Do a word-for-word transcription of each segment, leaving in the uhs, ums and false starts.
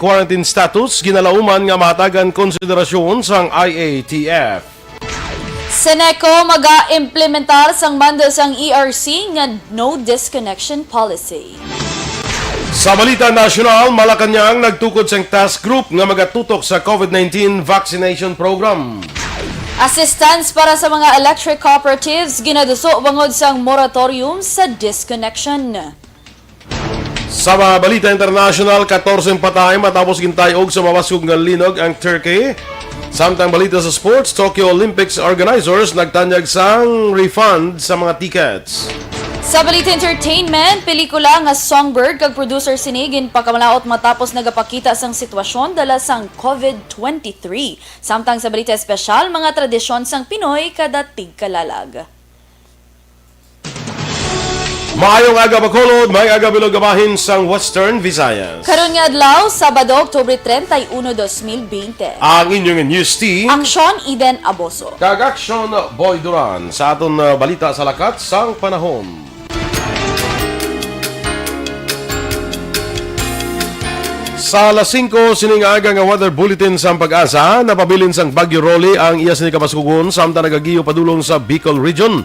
quarantine status ginalauman nga mahatagan konsiderasyon sang I A T F. Seneco maga-implementar sang mando sang E R C nga no disconnection policy. Sa balita nasyonal, Malacañang nagtukod sang task group nga magatutok sa COVID nineteen vaccination program. Assistance para sa mga electric cooperatives ginaduso bangod sang moratorium sa disconnection. Sa mga balita international, katorse ang patay matapos gintayog sa mabaskog nga linog ang Turkey. Samtang balita sa sports, Tokyo Olympics organizers nagtanyag sang refund sa mga tickets. Sa balita entertainment, pelikula nga Songbird kag producer sini ginpakamalaot matapos nagapakita sang sitwasyon dala sang COVID twenty-three. Samtang sa balita espesyal, mga tradisyon sang Pinoy kada tigkalalag. Maayong aga, Bacolod. Maayong aga, bilog nga bahin sang Western Visayas. Karon nga adlaw, Sabado, Oktubre treinta y uno, dos mil veinte. Ang inyong news team, Aksyon Eden Aboso. Kag Aksyon Boy Duran. Sa aton, uh, balita sa lakat sang panahon. Sa alas singko sining aga nga weather bulletin sang Pag-asa, napabilin sang Bagyo Rolly ang iya sini kabaskugon, samtang nagagiyo padulong sa Bicol Region.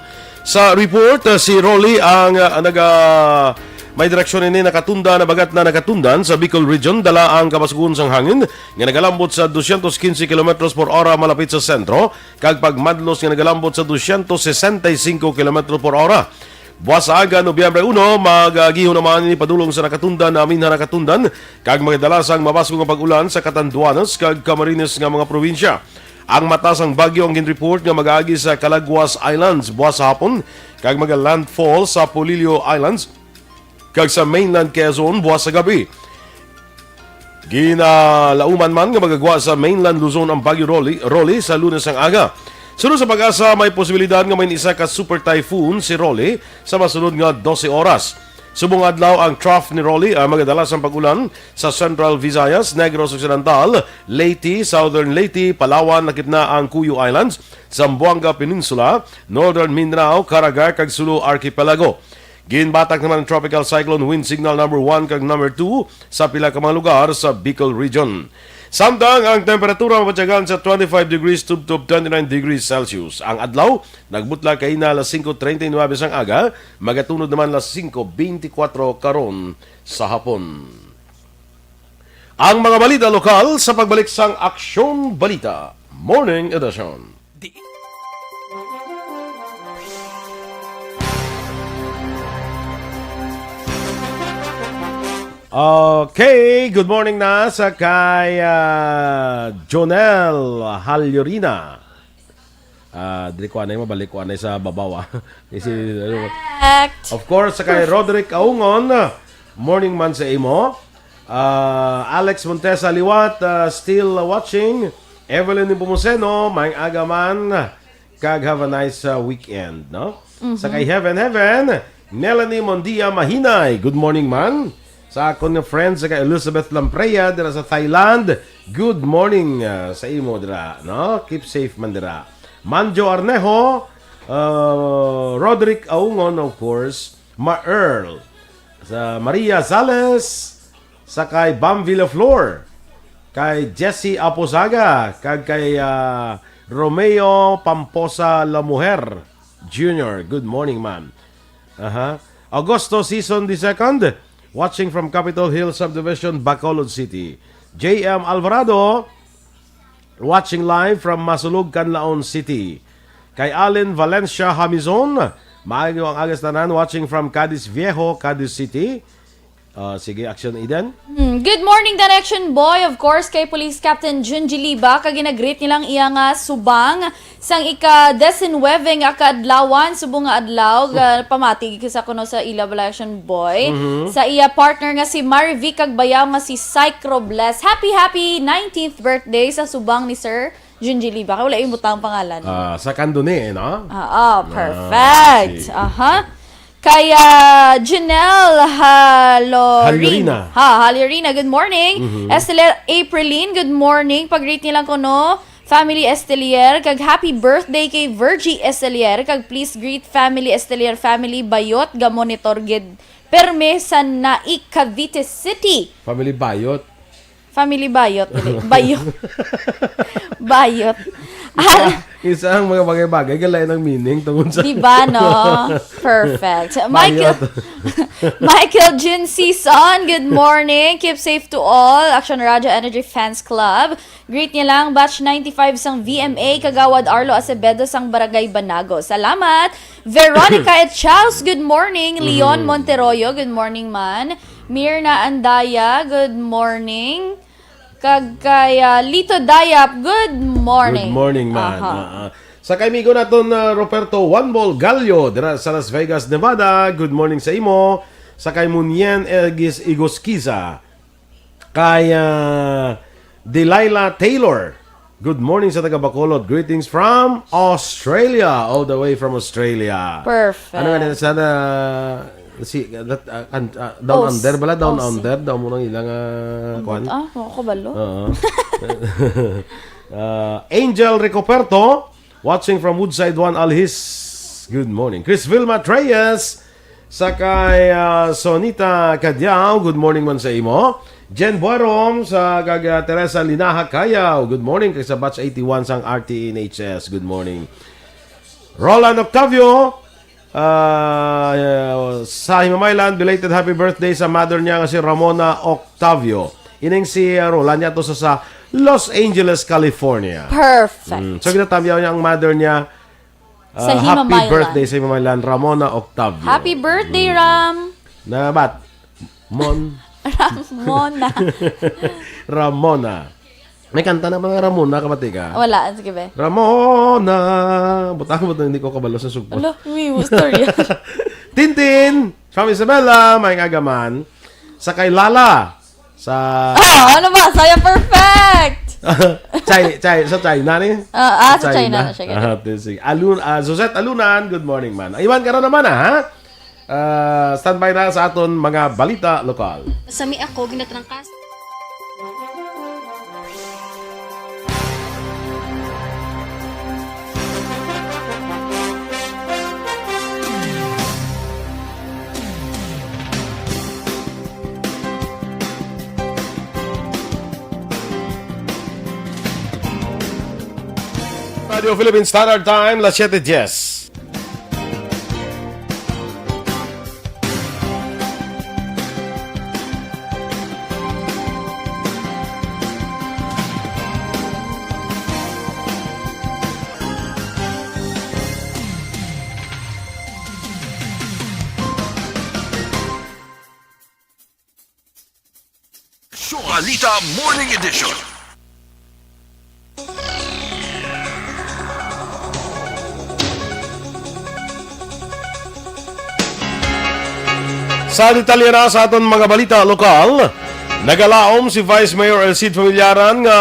Sa report, uh, si Rolly ang, uh, naga-, may direksyon ini nakatundan, nabagat na nakatundan sa Bicol Region. Dala ang kabaskugon sang hangin nga nagalambot sa dosyentos quince kilometros por hora malapit sa sentro, kag pagmadlos nga nagalambot sa dosyentos sesenta y cinco kilometro por hora. Buwas sa aga, Nobyembre uno, magagihon naman ini padulong sa nakatundan na minha nakatundan, kag magadala sang mabaskog nga pag-ulan sa Catanduanes kag Camarines nga mga probinsya. Ang mata sang bagyo ang ginreport nga mag-agi sa Calaguas Islands buwas sa hapon, kag maga-landfall sa Polillo Islands kag sa mainland Quezon buwas sa gabi. Ginalauman man nga magagwa sa mainland Luzon ang Bagyo Rolly, Rolly sa Lunes ang aga. Sunod sa Pag-asa, may posibilidad nga may isa ka super typhoon si Rolly sa masunod nga dose oras. Subong adlaw ang trough ni Rolly ang magadala sang pag-ulan sa Central Visayas, Negros Occidental, Leyte, Southern Leyte, Palawan, lakip na ang Cuyo Islands, Zamboanga Peninsula, Northern Mindanao, Caraga, kag Sulu Archipelago. Ginbatak naman ang Tropical Cyclone Wind Signal number one kag number two sa pila ka mga lugar sa Bicol Region. Samtang ang temperatura mabatyagan sa twenty-five degrees tubtob twenty-nine degrees Celsius. Ang adlaw, nagbutlag kaina alas singko treinta y nuebe sang aga, magatunod naman alas singko beintikwatro karon sa hapon. Ang mga balita lokal sa pagbalik sang Aksyon Balita Morning Edition. Okay, good morning na sa kay, ah, Jonel Halyurina. Ah, diri ko anay, mabalik ko anay sa babaw, ah. Kasi, ano, correct. Of course, sa kay Roderick Aungon, morning man sa imo. Ah, Alex Montesa liwat, ah, still watching. Evelyn Nepomuceno, maayong aga man. Kag have a nice, uh, weekend, no? Mhm. Sa kay Heaven Heaven, Melanie Mondia Mahinay, good morning, man. Sa akon nga friend, sa kay Elizabeth Lamprea, dira sa Thailand, good morning, uh, sa imo dira, no? Keep safe man dira. Manjo Arnejo, uh, Roderick Aungon, of course, Ma Earl, sa Maria Zales, sa kay Bam Villaflor, kay Jesse Aposaga, kag kay, ah, Romeo Pamposa Lamuher Junior. Good morning, man. Aha. Augusto Season the second, watching from Capitol Hill Subdivision, Bacolod City. J M Alvarado, watching live from Masulog, Canlaon City. Kay Allen Valencia Hamizon, maayo ang aga sa tanan, watching from Cadiz Viejo, Cadiz City. Ah, sige, Action Eden. Hmm, good morning, Direction Boy. Of course, kay Police Captain Jun Jiliba, kag ginagreet nilang iya nga subang sang ika-diecinuebe nga kaadlawan, subong nga adlaw, ga-, pamati gid sa kuno sa ila, Direction Boy. Mhm. Sa iya partner nga si Marivic kag bayaw nga si Syke Robles. Happy, happy nineteenth birthday sa subang ni Sir Jun Jiliba. Kay wala yung butang pangalan. Ah, sa Candoni, eh, no? Ah, ah, ah, perfect. Sige. Aha. Kay, ah, Janelle Halorin. Halorina. Ha, Halorina, good morning. Mhm. Estelier Aprilin, good morning. Pag-greet nilang kuno, family Estelier. Kag happy birthday kay Virgie Estelier. Kag please greet family Estelier, family Bayot, ga-monitor gid perme sa Naic, Cavite City. Family Bayot. Family Bayot, dili. Bayot. Bayot. Ah, Isa ang mga bagay-bagay, galain ang meaning tungod sa di ba, no? Perfect. Michael, Bayot. Michael Jun Sison, good morning. Keep safe to all. Action Radyo Energy Fans Club. Greet niya lang, batch ninety-five sang V M A, Kagawad Arlo Acevedo sang Barangay Banago. Salamat. Veronica et Charles, good morning. Leon Mhm. Monteroyo, good morning, man. Mirna Andaya, good morning. Kag kay, ah, Lito Dayap, good morning. Good morning, man. Aha. Ah, ah. Sa kay amigo naton, ah, Roberto Juan Bol Gallo, dira sa Las Vegas, Nevada. Good morning sa imo. Sa kay Munyen Egis Igosquiza. Kay, ah, Delilah Taylor. Good morning sa taga Bacolod. Greetings from Australia. All the way from Australia. Perfect. Ano nga nila sana, si, that, ah, an-, ah, Down Oh, Under bala? Down oh, si Under? Daw mo nang ilang, ah, Ang kwan? Ah, wala ko kabalo. Oo. Ah, Angel Ricoperto, watching from Woodside One, Alhis. Good morning. Chris Vilma Treyes, sa kay, ah, Sonita Cadiao, good morning man sa imo. Jen Buarom, sa kag, ah, Teresa Linaha Cayaw, good morning. Kay sa batch eighty-one sang R T N H S, good morning. Roland Octavio, ah, sa Himamaylan, belated happy birthday sa mother niya nga si Ramona Octavio. Ining si, ah, Roland niya to sa, sa Los Angeles, California. Perfect. Mm. So, ginatamyaw niya ang mother niya. Sa Ah, happy Himamaylan. Birthday sa Himamaylan, Ramona Octavio. Happy birthday, Mm. Ram! Na, bat? Mon? Ramona. Ramona. May kanta na mga Ramona, kabati ka? Wala, sige, be. Ramona! Butang mo to, hindi ko kabalo sa sugpo. Alo, may istorya. Tintin! From Isabela, may agaman. Sa kay Lala. Sa Oh, ano ba? Saya perfect! China, China, sa China ni? Ah, ah, sa China na siya, ganun. Ah, sige. Alun-, ah, Suzette Alunan, good morning, man. Iwan ka rin naman, ah, ha? Ah, standby na sa aton mga balita lokal. Sami ako, ginatrangkas. Radio Philippine Standard Time, las siete diez. Balita Morning Edition. Sa detalye na sa aton mga balita lokal, nagalaom si Vice Mayor El Cid Familiaran nga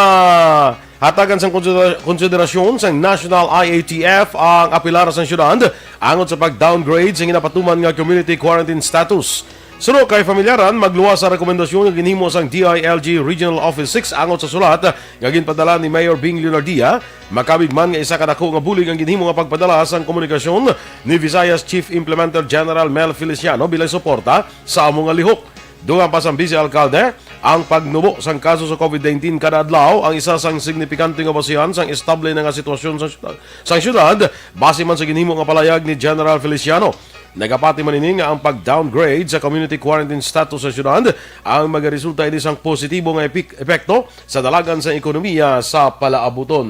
hatagan sang konsidera-, konsiderasyon sang National I A T F ang apelar sang syudad angot sa pag-downgrade sa ginapatuman nga community quarantine status. Suno kay Familiaran, magluwas sa rekomendasyon nga ginhimo sang D I L G Regional Office six angot sa sulat nga ginpadala ni Mayor Bing Leonardia. Makabig man nga isa ka dako nga bulig ang ginhimo nga pagpadala sang komunikasyon ni Visayas Chief Implementer General Mel Feliciano bilang suporta sa amo nga lihok. Dugang pa sang Vice Alcalde, ang pagnubo sang kaso sa COVID nineteen kada adlaw ang isa sang signipikante nga basihan sang estable na nga sitwasyon sa syudad, sang syudad, base man sa ginhimo nga palayag ni General Feliciano. Nagapati man ini nga ang pag-downgrade sa community quarantine status sa syudad ang magaresulta ini sang positibo nga epik-, epekto sa dalagan sa ekonomiya sa palaabuton.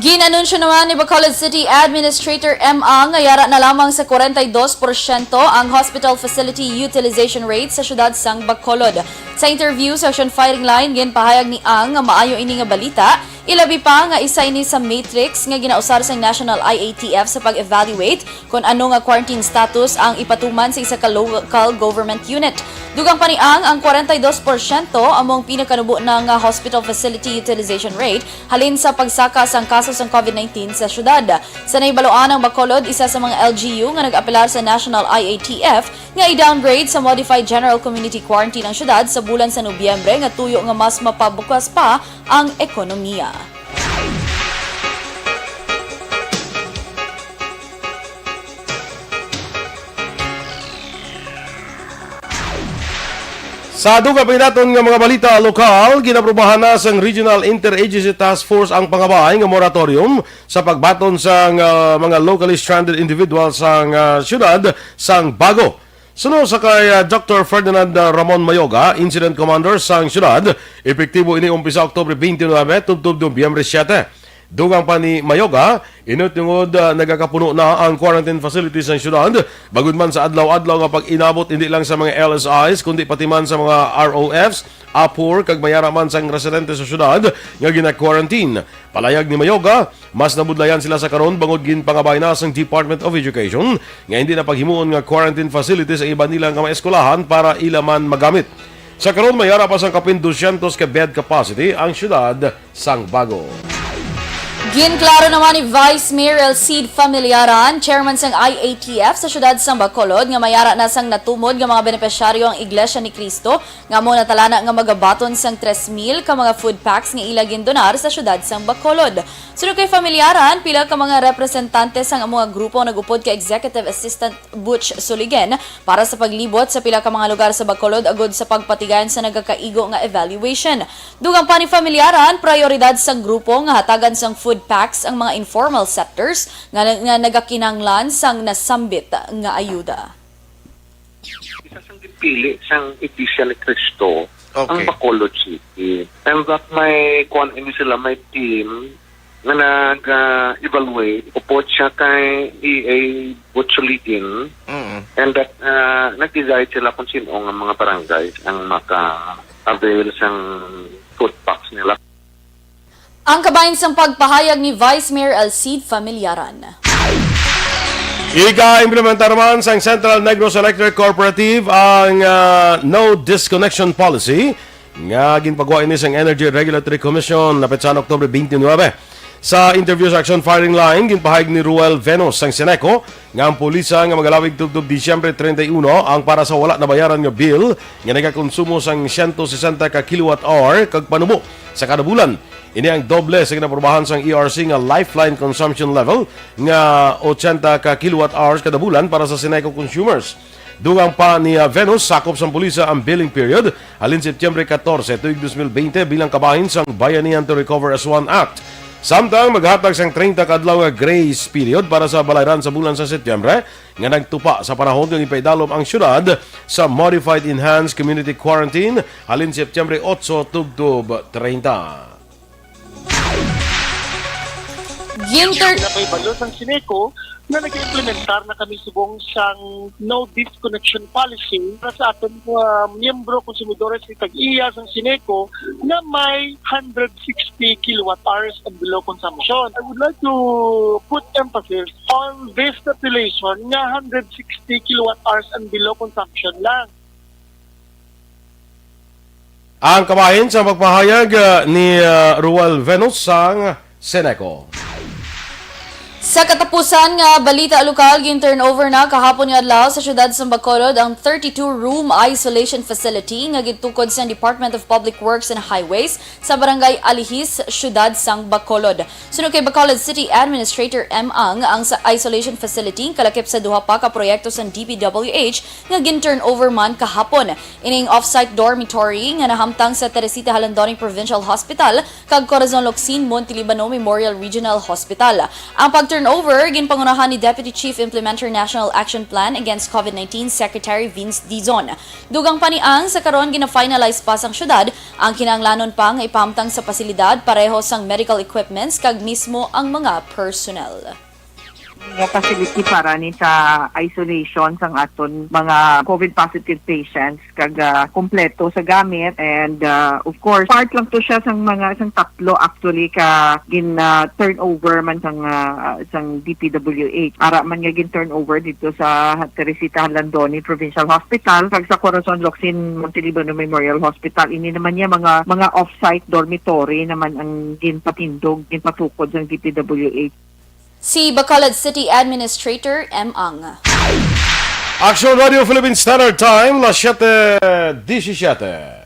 Gin-anunsyo naman ni Bacolod City Administrator M. Ang nga yara na lamang sa kwarenta y dos porsyento ang hospital facility utilization rate sa syudad sang Bacolod. Sa interview sa Action Firing Line, ginpahayag ni Ang nga maayo ini nga balita, ilabi pa nga isa ini sa matrix nga ginausar sang National I A T F sa pag-evaluate kon ano nga quarantine status ang ipatuman sa isa ka local government unit. Dugang pa ni Ang, ang kwarenta y dos porsyento amo ang pinakanubo na nga hospital facility utilization rate halin sa pagsaka sang kaso sang COVID nineteen sa syudad. Sa nahibaloan, ang Bacolod isa sa mga L G U nga nag-apelar sa National I A T F nga i-downgrade sa Modified General Community Quarantine ang syudad sa bulan sa Nobyembre nga tuyo nga mas mapabukas pa ang ekonomiya. Sa dugang pa naton nga mga balita lokal, ginaprubahan na sang Regional Interagency Task Force ang pangabay nga moratorium sa pagbaton sang, ah, mga locally stranded individuals sang, ah, siyudad sang Bago. Suno sa kay, ah, Doctor Ferdinand, ah, Ramon Mayoga, Incident Commander sang siyudad, epektibo ini umpisa Oktubre twenty-nine tubtob Nobyembre siete. Dugang pa ni Mayoga, inutungod, ah, nagakapuno na ang quarantine facilities sang siyudad, bangod man sa adlaw-adlaw nga pag-inabot hindi lang sa mga L S Is, kundi pati man sa mga R O Fs, APOR, kag may ara man sang residente sa siyudad nga gina-quarantine. Palayag ni Mayoga, mas nabudlayan sila sa karon bangod ginpangabay na sang Department of Education nga hindi na paghimuon nga quarantine facilities ang iban nila nga mga eskwelahan para ila man magamit. Sa karon, may ara pa sang kapin dosyentos ka bed capacity ang siyudad sang Bago. Ginklaro naman ni Vice Mayor Elcid Familiaran, chairman sang I A T F sa siyudad sang Bacolod, nga may ara na sang natumod nga mga benepisyaryo ang Iglesia ni Cristo, nga amo natalana nga magabaton sang tres mil ka mga food packs nga ila gindonar sa siyudad sang Bacolod. Suno kay Familiaran, pila ka mga representante sang amo nga grupo ang nag-upod kay Executive Assistant Butch Suligen para sa paglibot sa pila ka mga lugar sa Bacolod agud sa pagpatigayon sa nagakaigo nga evaluation. Dugang pa ni Familiaran, prayoridad sang grupo nga hatagan sang food packs ang mga informal sectors nga, nga nagakinahanglan sang nasambit nga ayuda. Isa sang ginpili sang Iglesia ni Cristo ang Okay. Bacolod City. And that may kuan ini sila, may team nga nag-evaluate, upod siya kay E A Butsuligin, Mm. and that, ah, nag-decide sila kung sino nga mga barangays ang maka-avail sang food packs nila. Ang kabahin sang pagpahayag ni Vice Mayor Elcid Familiaran. Iga-implementar man sang Central Negros Electric Cooperative ang, ah, no disconnection policy nga ginpagwa ini sang Energy Regulatory Commission napetsa Oktubre twenty-nine. Sa interview sa Action Firing Line, ginpahayag ni Ruel Venus sang Ceneco nga ang pulisa nga magalawig tubtob Disyembre treinta y uno ang para sa wala nabayaran nga bill nga nagakonsumo sang siyento sesenta ka kilowatt hour kag panubo sa kada bulan. Ini ang doble sa ginaprubahan sang E R C nga lifeline consumption level nga ochenta ka kilowatt hours kada bulan para sa Ceneco consumers. Dugang pa ni, ah, Venus, sakop sang pulisa ang billing period halin Setyembre catorce, tuig dos mil veinte, bilang kabahin sang Bayanihan to Recover as One Act. Samtang maghatag sang treinta ka adlaw nga grace period para sa balayran sa bulan sa Setyembre, nga nagtupa sa panahon nga ginpaidalom ang siyudad sa Modified Enhanced Community Quarantine halin Setyembre otso tubtob treinta. Ginter- Nakahibalo sang Ceneco na nag-implementar na kami subong sang no disconnection policy para sa aton mga miyembro, konsumidores, kag iya sang Ceneco na may hundred sixty kilowatt hours and below consumption. I would like to put emphasis on this population nga hundred sixty kilowatt hours and below consumption lang. Ang kabahin sa pagpahayag, ah, ni, ah, Ruel Venus sang Ceneco. Sa katapusan nga balita lokal, gin-turnover na kahapon nga adlaw sa siyudad sa Bacolod ang thirty-two room isolation facility nga gintukod sa Department of Public Works and Highways sa Barangay Alihis, siyudad sang Bacolod. Suno kay Bacolod City Administrator M. Ang, ang sa isolation facility kalakip sa duha pa ka proyekto sang D P W H nga gin-turnover man kahapon. Ining off-site dormitory nga nahamtang sa Teresita Jalandoni Provincial Hospital kag Corazon Locsin Montelibano Memorial Regional Hospital. Ang pag-turnover ginpangunahan ni Deputy Chief Implementer National Action Plan Against COVID nineteen Secretary Vince Dizon. Dugang pa ni Ang, sa karon gina-finalize pa sang syudad ang kinahanglanon pa nga ipahamtang sa pasilidad pareho sang medical equipments kag mismo ang mga personnel. Nga facility para ni sa isolation sang aton mga COVID positive patients kag, ah, kompleto sa gamit and, ah, of course, part lang to siya sang mga, sang tatlo actually ka gin, ah, turnover man sang, ah, sang D P W H. Ara man nga gin turnover dito sa Teresita Jalandoni Provincial Hospital kag sa Corazon Locsin Montelibano Memorial Hospital. Ini naman niya mga, mga off-site dormitory naman ang ginpatindog, ginpatukod sang D P W H. Si Bacolod City Administrator M. Ang. Action Radio Philippine Standard Time, las siete diecisiete.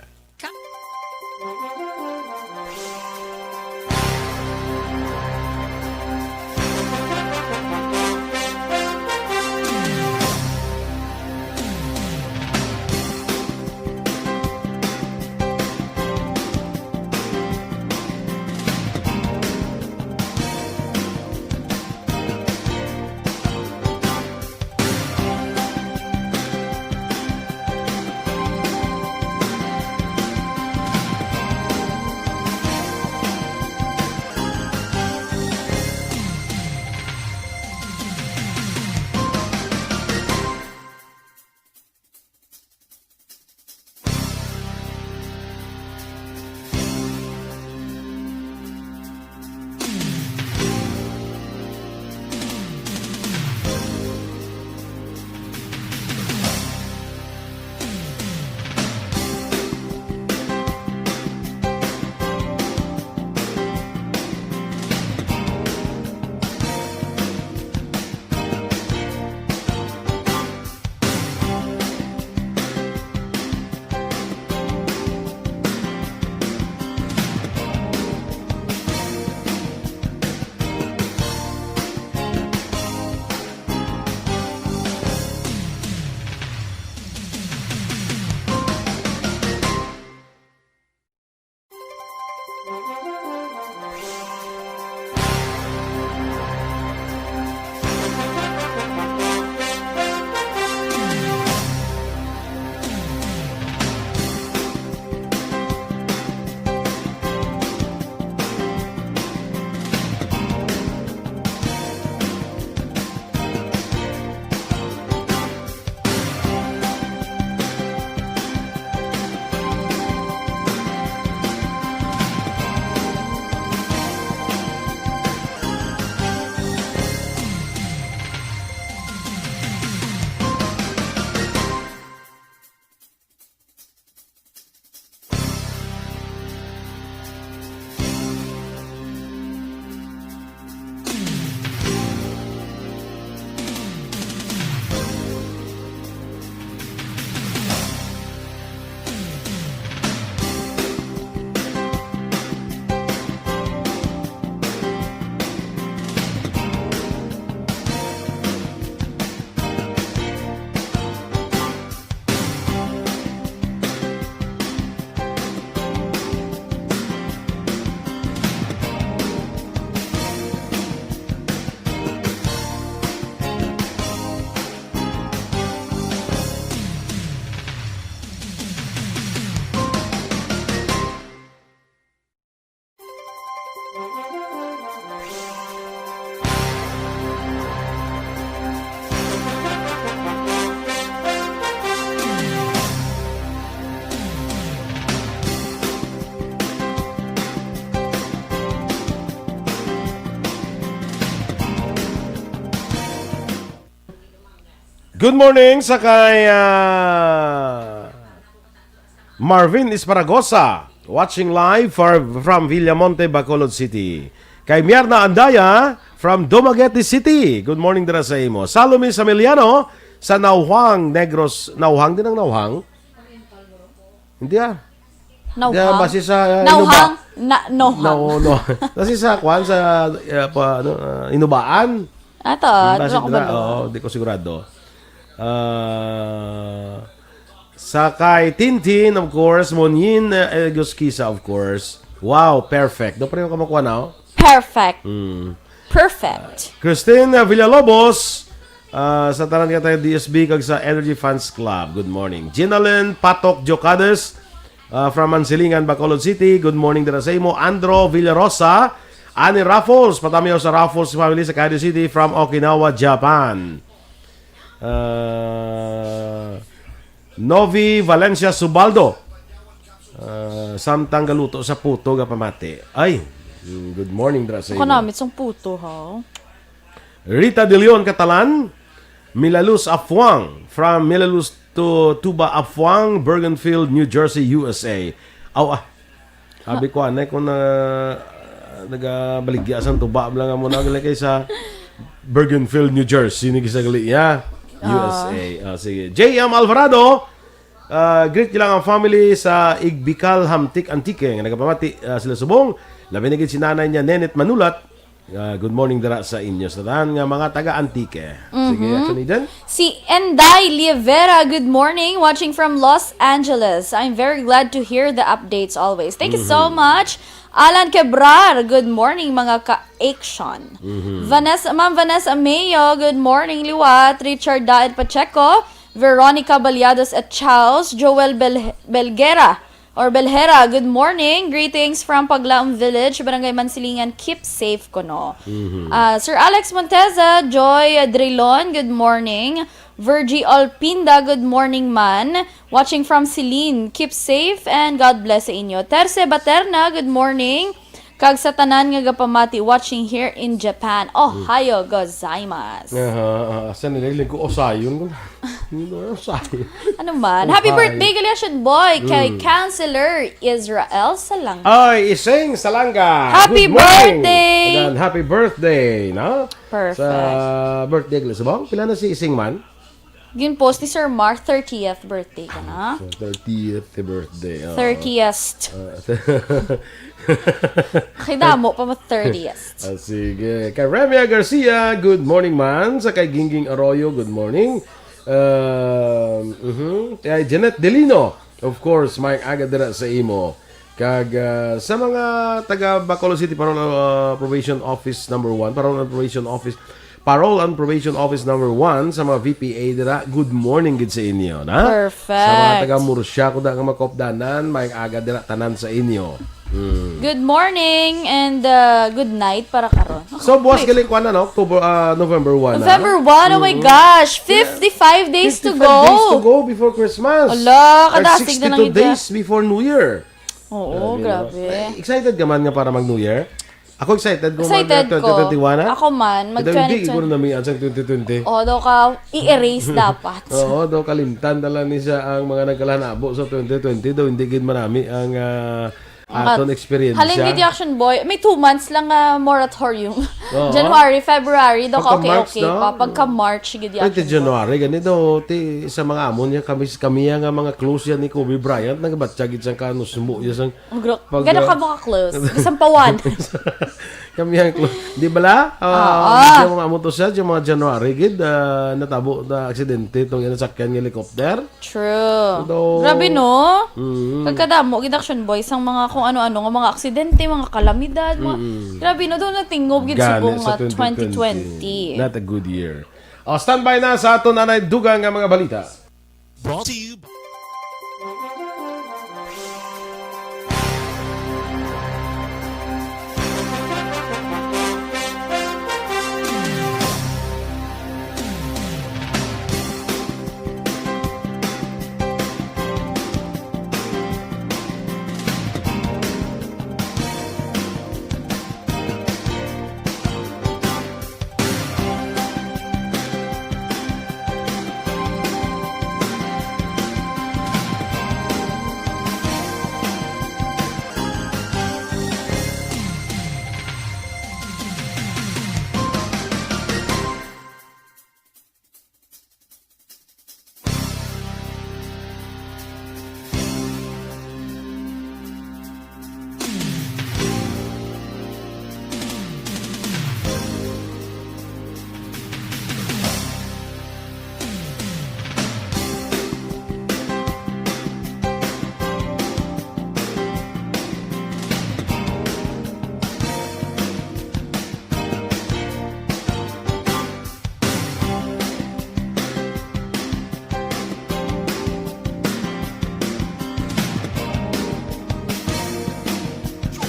Good morning sa kay, ah, Marvin Esparagosa, watching live for, from Villamonte, Bacolod City. Kay Mierna Andaya from Dumaguete City. Good morning dira sa imo. Salome Samiliano sa Nauhang, Negros. Nauhang din ang Nauhang? Hindi ah. Nauhang? Hindi ah, base sa, uh, Nauhang? Inuba. Na, Nauhang. No, no. Base sa kwan, sa, uh, pa, ano, uh, Inubaan. Ato, ah, Base dira ko dira, balo. Oo, di ko sigurado. Ah, sa kay Tintin, of course, Monyin, uh, Elgos Kisa, of course. Wow, perfect. Do pareho ka makuha na, oh? Perfect. Hmm. Perfect. Christine, uh, Villalobos, uh, sa tanan ka tayo D S B kag sa Energy Fans Club. Good morning. Ginalyn Patok Jocades, uh, from Mansilingan, Bacolod City. Good morning dira sa imo. Andro Villarosa, Annie Raffles, patamiyo sa Raffles family sa Kaido City from Okinawa, Japan. Uh, Novi Valencia Subaldo. Ah, samtang galuto sa puto nga pamati. Ay, mm, good morning dira sa imo. Ako namit sang puto, ha? Rita De Leon Catalan, Milalus Afuang, from Milalus to Tuba Afuang, Bergenfield, New Jersey, U S A. Aw, ah, sabi ko, anay ko na, ah, nagabaligya sang tuba, bala nga mo na, gali kay sa Bergenfield, New Jersey, ni gisagli, ya. Ah. U S A. Ah, sige. J M Alvarado, ah, greet nyo lang ang family sa Igbikal, Hamtic, Antique, nga nagapamati, ah, sila subong. Labi na gid si nanay niya, Nenet Manulat. Ah, good morning dira sa inyo sa tanan nga mga taga Antique. Sige, Mhm. Action Agent. Si Enday Lievera, good morning, watching from Los Angeles. I'm very glad to hear the updates always. Thank you so Mhm. much. Alan Quebrar, good morning, mga ka-action. Mhm. Vanessa, Ma'am Vanessa Mayo, good morning, liwat. Richard Daed Pacheco, Veronica Baliados at Charles, Joel Bel-, Belguera, or Belhera, good morning. Greetings from Paglaom Village, Barangay Mansilingan. Keep safe kuno. Mhm. Ah, Sir Alex Monteza, Joy Drilon, good morning. Virgie Olpinda, good morning man. Watching from Celine. Keep safe and God bless sa inyo. Terce Baterna, good morning. Kag sa tanan nga gapamati, watching here in Japan. Ohayou gozaimasu. Aha, ah, asa nila yung lingko? Osayon ko na. Hindi, Osayon. Ano man? Happy Osayon. Birthday, Galatian boy, kay Mm. Counselor Israel Salanga. Ay, Ising Salanga. Happy Good morning. Birthday! Ayan, happy birthday, no? Perfect. Sa birthday, Glasbong. Pila na si Ising man? Gin-post ni Sir Mar, thirtieth birthday ka na. So, thirtieth birthday, oo. Thirtieth. Ah, Kay damo pa mo thirtieth. Ah, sige. Kay Remia Garcia, good morning, man. Sa kay Gingging Arroyo, good morning. Um, mhm. Kay Janet Delino, of course, may aga dira sa imo. Kag, ah, sa mga taga Bacolod City Parole, ah, Probation Office number one, Parole and Probation Office, Parole and Probation Office number one, sa mga V P A dira, good morning gid sa inyo, na? Perfect. Sa mga taga Murcia, kuda nga makopdanan, may aga dira tanan sa inyo. Hmm. Good morning and, uh, good night para karon. So, buwas Wait. gali, kuwan na, no? October, ah, November one, na? November one, oh my Mm. gosh, Yeah. fifty-five days to fifty-five days go. to go before Christmas. Ala, Or kadasig na lang sixty-two ito. days before New Year. Oo, Grabe, no? grabe. Ay, excited ka man nga para mag-New Year? Ako excited kung Excited mag-, ko. twenty twenty-one, ha? Ako man, mag Ito, hindi, twenty twenty. siguro nami ang twenty twenty. Oo, daw ka i-erase dapat. Oo, daw kalimtan na lang ni siya ang mga nagkalahanabo sa twenty twenty. Daw hindi gid manami ang, ah, Ang aton experience. Halin gid, Action Boy, may two months lang nga moratorium. Oo. January, February, daw ka Pagka okay, March, okay no? pa. Pagka March, gid, Ay, Action Boy. January, gani daw, ti, sa mga amo niya, kami, kami nga mga close yan ni Kobe Bryant, nagabatya gid sang kanus mo, ya sang Ang gro-, pag, gano'n ka ah, mga close? Gasampawan. Kami ang close. Di bala? Ah, Oo. Yung mga amo to siya, yung mga January, gid, ah, natabo na aksidente itong yan, sakyan ng helicopter. True. Although, Grabe, no? Mm. Kagkadamo, gid, Action Boy, sang mga kung ano-ano nga mga aksidente, mga kalamidad, mga, Mm. grabe, no? Doon natingob, gid, Gani, subong sa nga twenty twenty. twenty twenty. Not a good year. O, standby na sa aton anay dugang nga mga balita. Brought to you by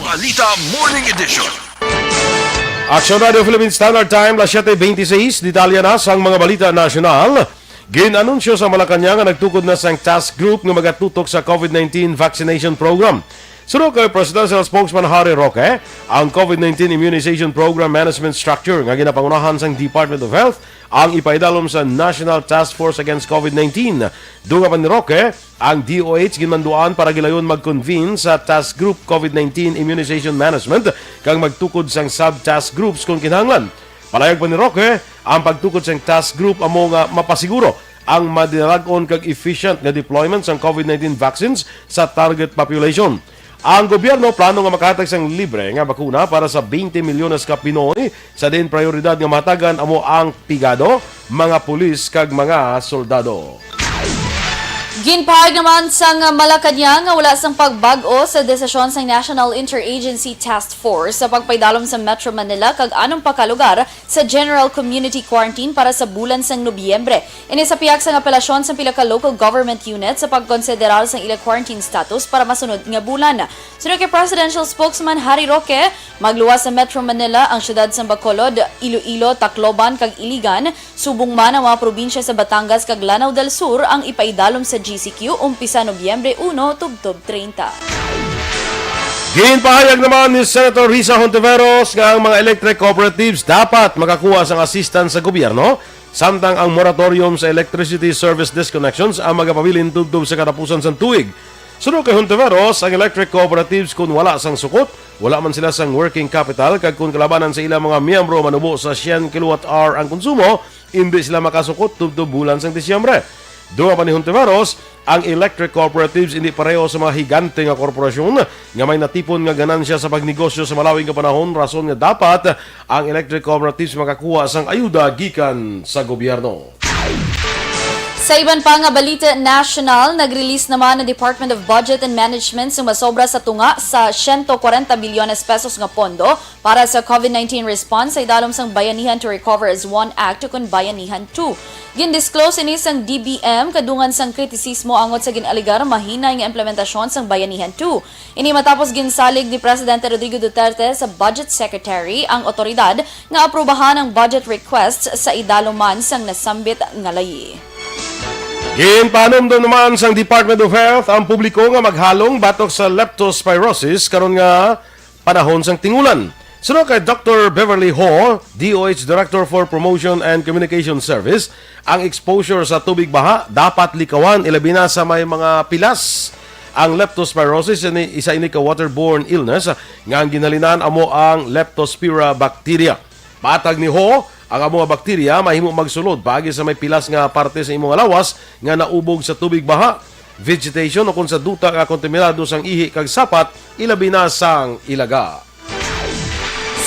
Balita Morning Edition. Action Radio Philippine Standard Time, las siete veintiséis. Detalye na sang mga balita nasyonal. Gin-anunsyo sa Malacañang nga nagtukod na sang task group nga magatutok sa COVID nineteen vaccination program. Suno kay Presidential Spokesman Harry Roque, ang COVID nineteen Immunization Program Management Structure nga ginapangunahan sang Department of Health ang ipaidalom sa National Task Force Against COVID nineteen. Dunga pa ni Roque, ang D O H ginmanduan para gilayon mag-convene sa Task Group COVID nineteen Immunization Management kag magtukod sang sub-task groups kon kinahanglan. Palayag pa ni Roque, ang pagtukod sang task group amo nga mapasiguro ang madinalag-on kag efficient nga deployment sang COVID nineteen vaccines sa target population. Ang gobyerno plano nga makahatag sang libre nga bakuna para sa twenty milyones ka Pinoy, sa diin prioridad nga mahatagan amo ang pigado, mga pulis kag mga soldado. Ginpahayag naman sang Malacañang nga wala sang pagbag-o sa desisyon sang National Interagency Task Force sa pagpaidalom sa Metro Manila kag anom pa ka lugar sa General Community Quarantine para sa bulan sang Nobyembre. Ini sa pihak sang apelasyon sang pila ka local government unit sa pagkonsiderar sang ila quarantine status para masunod nga bulan. Suno kay Presidential Spokesman Harry Roque, magluwas sa Metro Manila ang siyudad sang Bacolod, Iloilo, Tacloban, kag Iligan, subong man ang mga probinsya sa Batangas kag Lanao del Sur ang ipaidalom sa G C Q umpisa Nobyembre uno tubtob treinta. Ginpahayag naman ni Senator Risa Hontiveros nga ang mga electric cooperatives dapat makakuha sang assistance sa gobyerno, samtang ang moratorium sa electricity service disconnections ang magapabilin tubtob sa katapusan sang tuig. Suno kay Hontiveros, ang electric cooperatives, kun wala sang sukot, wala man sila sang working capital, kag kun kalabanan sa ilang mga miyembro manubo sa syen kilowatt hour ang konsumo, indi sila makasukot tubtob bulan sang Disyembre. Dunga pa ni Hontiveros, ang electric cooperatives indi pareho sa mga higante nga korporasyon nga may natipon nga ganansya sa pagnegosyo sa malawig nga panahon, rason nga dapat ang electric cooperatives makakuha sang ayuda gikan sa gobyerno. Sa iban pa nga balita national, nag-release naman ang Department of Budget and Management sing masobra sa tunga sa siyento kwarenta bilyones pesos nga pondo para sa COVID nineteen response sa idalom sang Bayanihan to Recover as One Act ukon Bayanihan two. Gindisclose ini sang D B M kadungan sang kritisismo angot sa gin-alegar mahinay nga implementasyon sang Bayanihan two. Ini matapos ginsalig ni Presidente Rodrigo Duterte sa Budget Secretary ang otoridad nga aprubahan ang budget requests sa idalom man sang nasambit nga layi. Ginpahanumdom naman sang Department of Health ang publiko nga maghalong batok sa leptospirosis karon nga panahon sang tingulan. Suno kay Doctor Beverly Ho, D O H Director for Promotion and Communication Service, ang exposure sa tubig baha dapat likawan, ilabi na sa may mga pilas. Ang leptospirosis ini isa ini ka waterborne illness nga ang ginhalinan amo ang Leptospira bacteria. Matag ni Ho, ang amo nga bakterya mahimo magsulod paagi sa may pilas nga parte sa imo nga lawas nga naubog sa tubig baha, vegetation, o kon sa duta nga kontaminado sang ihi kag sapat, ilabi na sang ilaga.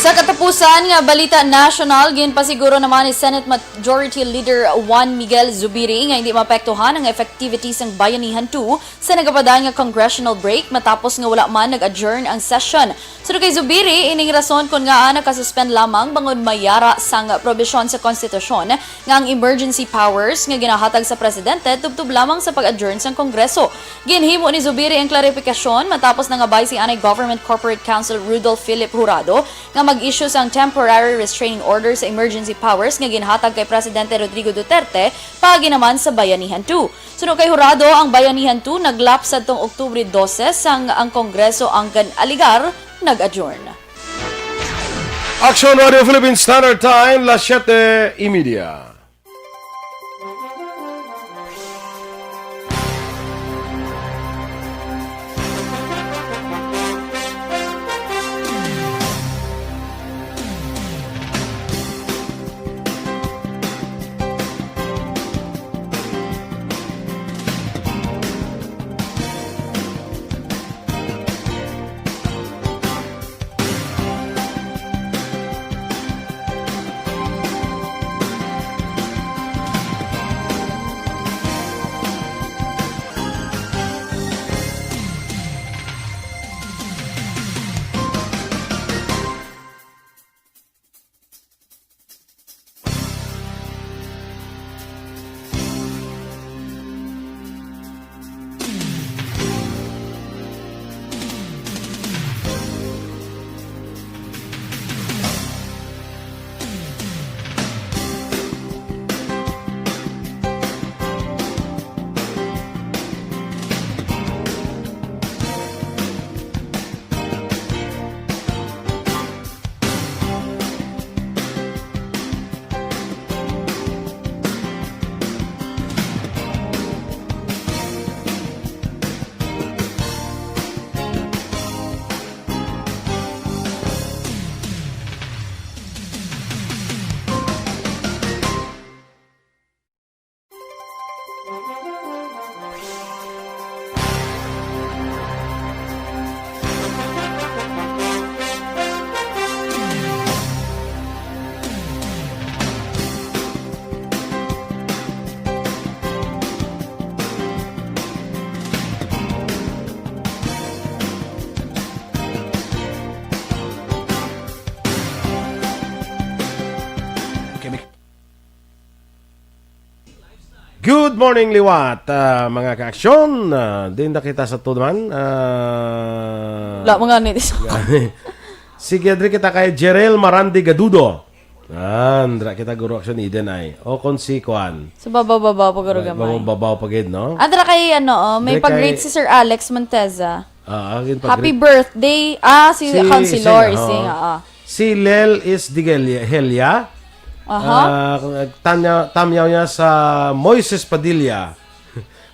Sa katapusan nga balita nasyonal, ginpasiguro naman ni Senate Majority Leader Juan Miguel Zubiri nga hindi maapektuhan ang effectivity sang Bayanihan two sa nagapadayon nga congressional break matapos nga wala man nag-adjourn ang session. Suno kay Zubiri, ining rason kon ngaa nakasuspend lamang bangod may yara sang probisyon sa konstitusyon nga ang emergency powers nga ginahatag sa presidente tubtob lamang sa pag-adjourn sang Kongreso. Ginhimo ni Zubiri ang klarifikasyon matapos nangabay si anay Government Corporate Counsel Rudolph Philip Jurado nga mag-issue sang temporary restraining order sa emergency powers nga ginhatag kay Presidente Rodrigo Duterte paagi naman sa Bayanihan two. Suno kay Jurado, ang Bayanihan two naglapse sadtong Oktubre dose, sang ang Kongreso ang gan-alegar nag-adjourn. Action Radio Philippine Standard Time, las siete y media. Good morning, liwat, ah, mga kaaksyon. Ah, din na kita sa tuman. Ah, Wala, mga ni. Sige, diri kita kay Jerel Marandi Gadudo. Andra kita, Guro Aksyon, Eden ay. O kon si Kuan. Sa babaw-babaw pa, Guro Gamay. Babaw-babaw pa gid, no? Andra kay, ano, oh, may Diri kay pag-greet si Sir Alex Monteza. Ah, ah, yun pag-greet. Happy birthday. Ah, si Si, Councilor si, Ising, oh. Oo. Si Lel is Digelia, Helia. Aha. Ah, tanya, tamyaw niya sa Moises Padilla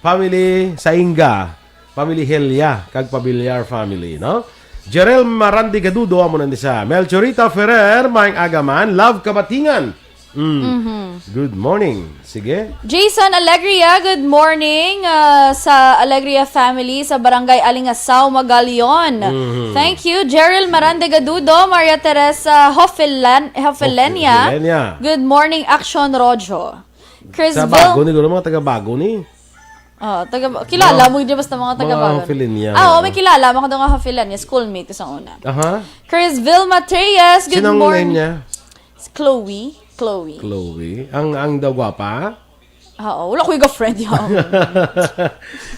family, sa Inga family, Helia, kag Pabiliar family, no? Jerel Marandi Gadudo, amo na ni siya. Melchorita Ferrer, maayong aga man. Love Kabatingan. Mm. Mhm. Good morning. Sige. Jason Alegria, good morning, ah, sa Alegria family sa Barangay Alingasaw, Magalion. Mhm. Thank you. Jeril Marande Gadudo, Maria Teresa Hofilan-, Hofelenia. Hofelenia. Good morning, Action Rojo. Chris Sa Vil- Bago ni, guro, mga taga Bago ni. Oh, taga, kilala Mga, mo yun, basta mga taga mga Bago. Hofelenia, Ah, oo, oo. May kilala mo ko nga Hofelenia, schoolmate ko sa una. Aha. Chris Vilma Treyes, good Sinong morning. Name niya? Chloe. Chloe. Chloe. Ang, ang daw gwapa? Oo, wala ko yung friend niya.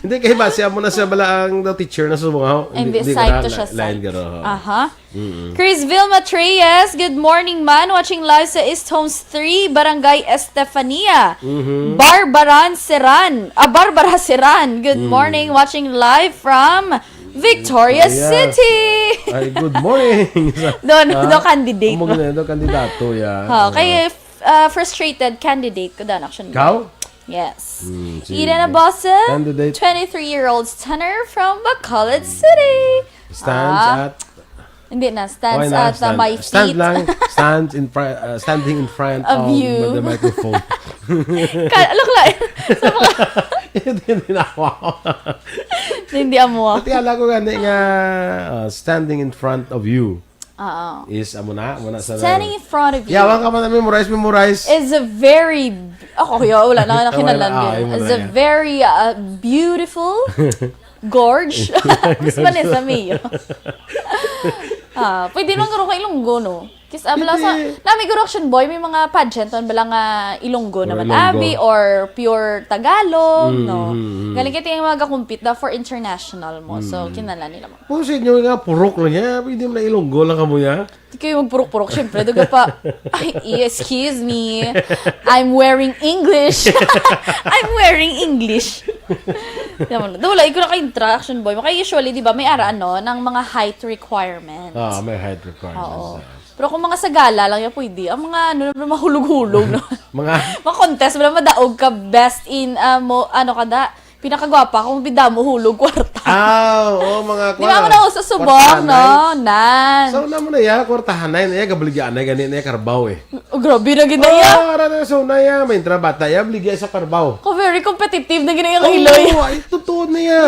Hindi, kay base mo na siya bala ang daw teacher na sa mga ho-, Hindi, hindi, hindi side ka to na, siya, li-, line side. Ka raw, ho. Aha. Mm-mm. Chris Vilma Treyes, good morning, man. Watching live sa East Homes three, Barangay Estefania. Mm-hmm. Barbaran Seran. Ah, Barbara Seran. Good Mm. morning. Watching live from Victoria Victoria. City. Ay, good morning. Doon, Ah, doon candidate, kung no? Maganda, doon kandidato, ya. Ha, Oo. kay, uh, frustrated candidate ko doon, actually. Ikaw? Yes. Hmm, sige. Eden Abasa, Candidate. twenty-three-year-old stunner from Bacolod City. Stands Ah. at Hindi na, stands Okay na, at, uh, stand, my stand feet. lang, stands in front, uh, standing in front Of of you. the microphone. Ka-, look like, sa mga Hindi, hindi na ako. Hindi amo. Pati ala ko gani nga, uh, standing in front of you Oo. is amo na, amo na sa Standing in front of you Yawa ka man na memorize, memorize. is a very, ako, kuya, wala na, Wala, nakinalan ah, yun. Ay, wala Is a yan. very, uh, beautiful, gorge. Mas Vanessa Mio. Ah, pwede lang garo ka Ilonggo, no? Kis-, ah, bala sa, Hindi. na may garo Action Boy, may mga pageant, on bala nga Ilonggo Or naman, Ilonggo. abi, or pure Tagalog, Mm, no? mm, mm. Galing kita yung mga compete da for international mo. So, Mm. kinala nila mo. Kung sa inyo nga, purok lang niya, pwede mo na Ilonggo lang kamo niya. Di kayo magpurok-purok, syempre, duga pa, "Ay, excuse me, I'm wearing English." "I'm wearing English." Yan mo na. Daw wala, ikaw naka-intra, Action Boy. Kaya usually, di ba, may ara, ano, ng mga height requirements. Ah, may height requirements, Oo. ah. Pero kung mga sagala lang yan, pwede. Ang mga, ano, mahulog-hulog, no? Mga Mga contest, wala madaog ka best in, ah, mo, ano ka da, pinakagwapa, kung bida mo, hulog, kwarta. Ah, oo, mga Di ba, kwan, mga uso subong, kwartahanay. no? Nan. Sa una mo na, ya, kwartahanay na, ya, gabaligyaanay, gani na, ya, karbaw, eh. Oh, grabe na gid na, ya. Oh, ara na, sa una, ya, may intra bata, ya, baligya sa karbaw. Ko, very competitive na gid na yung Oh, Iloy. Ay, totoo na, ya.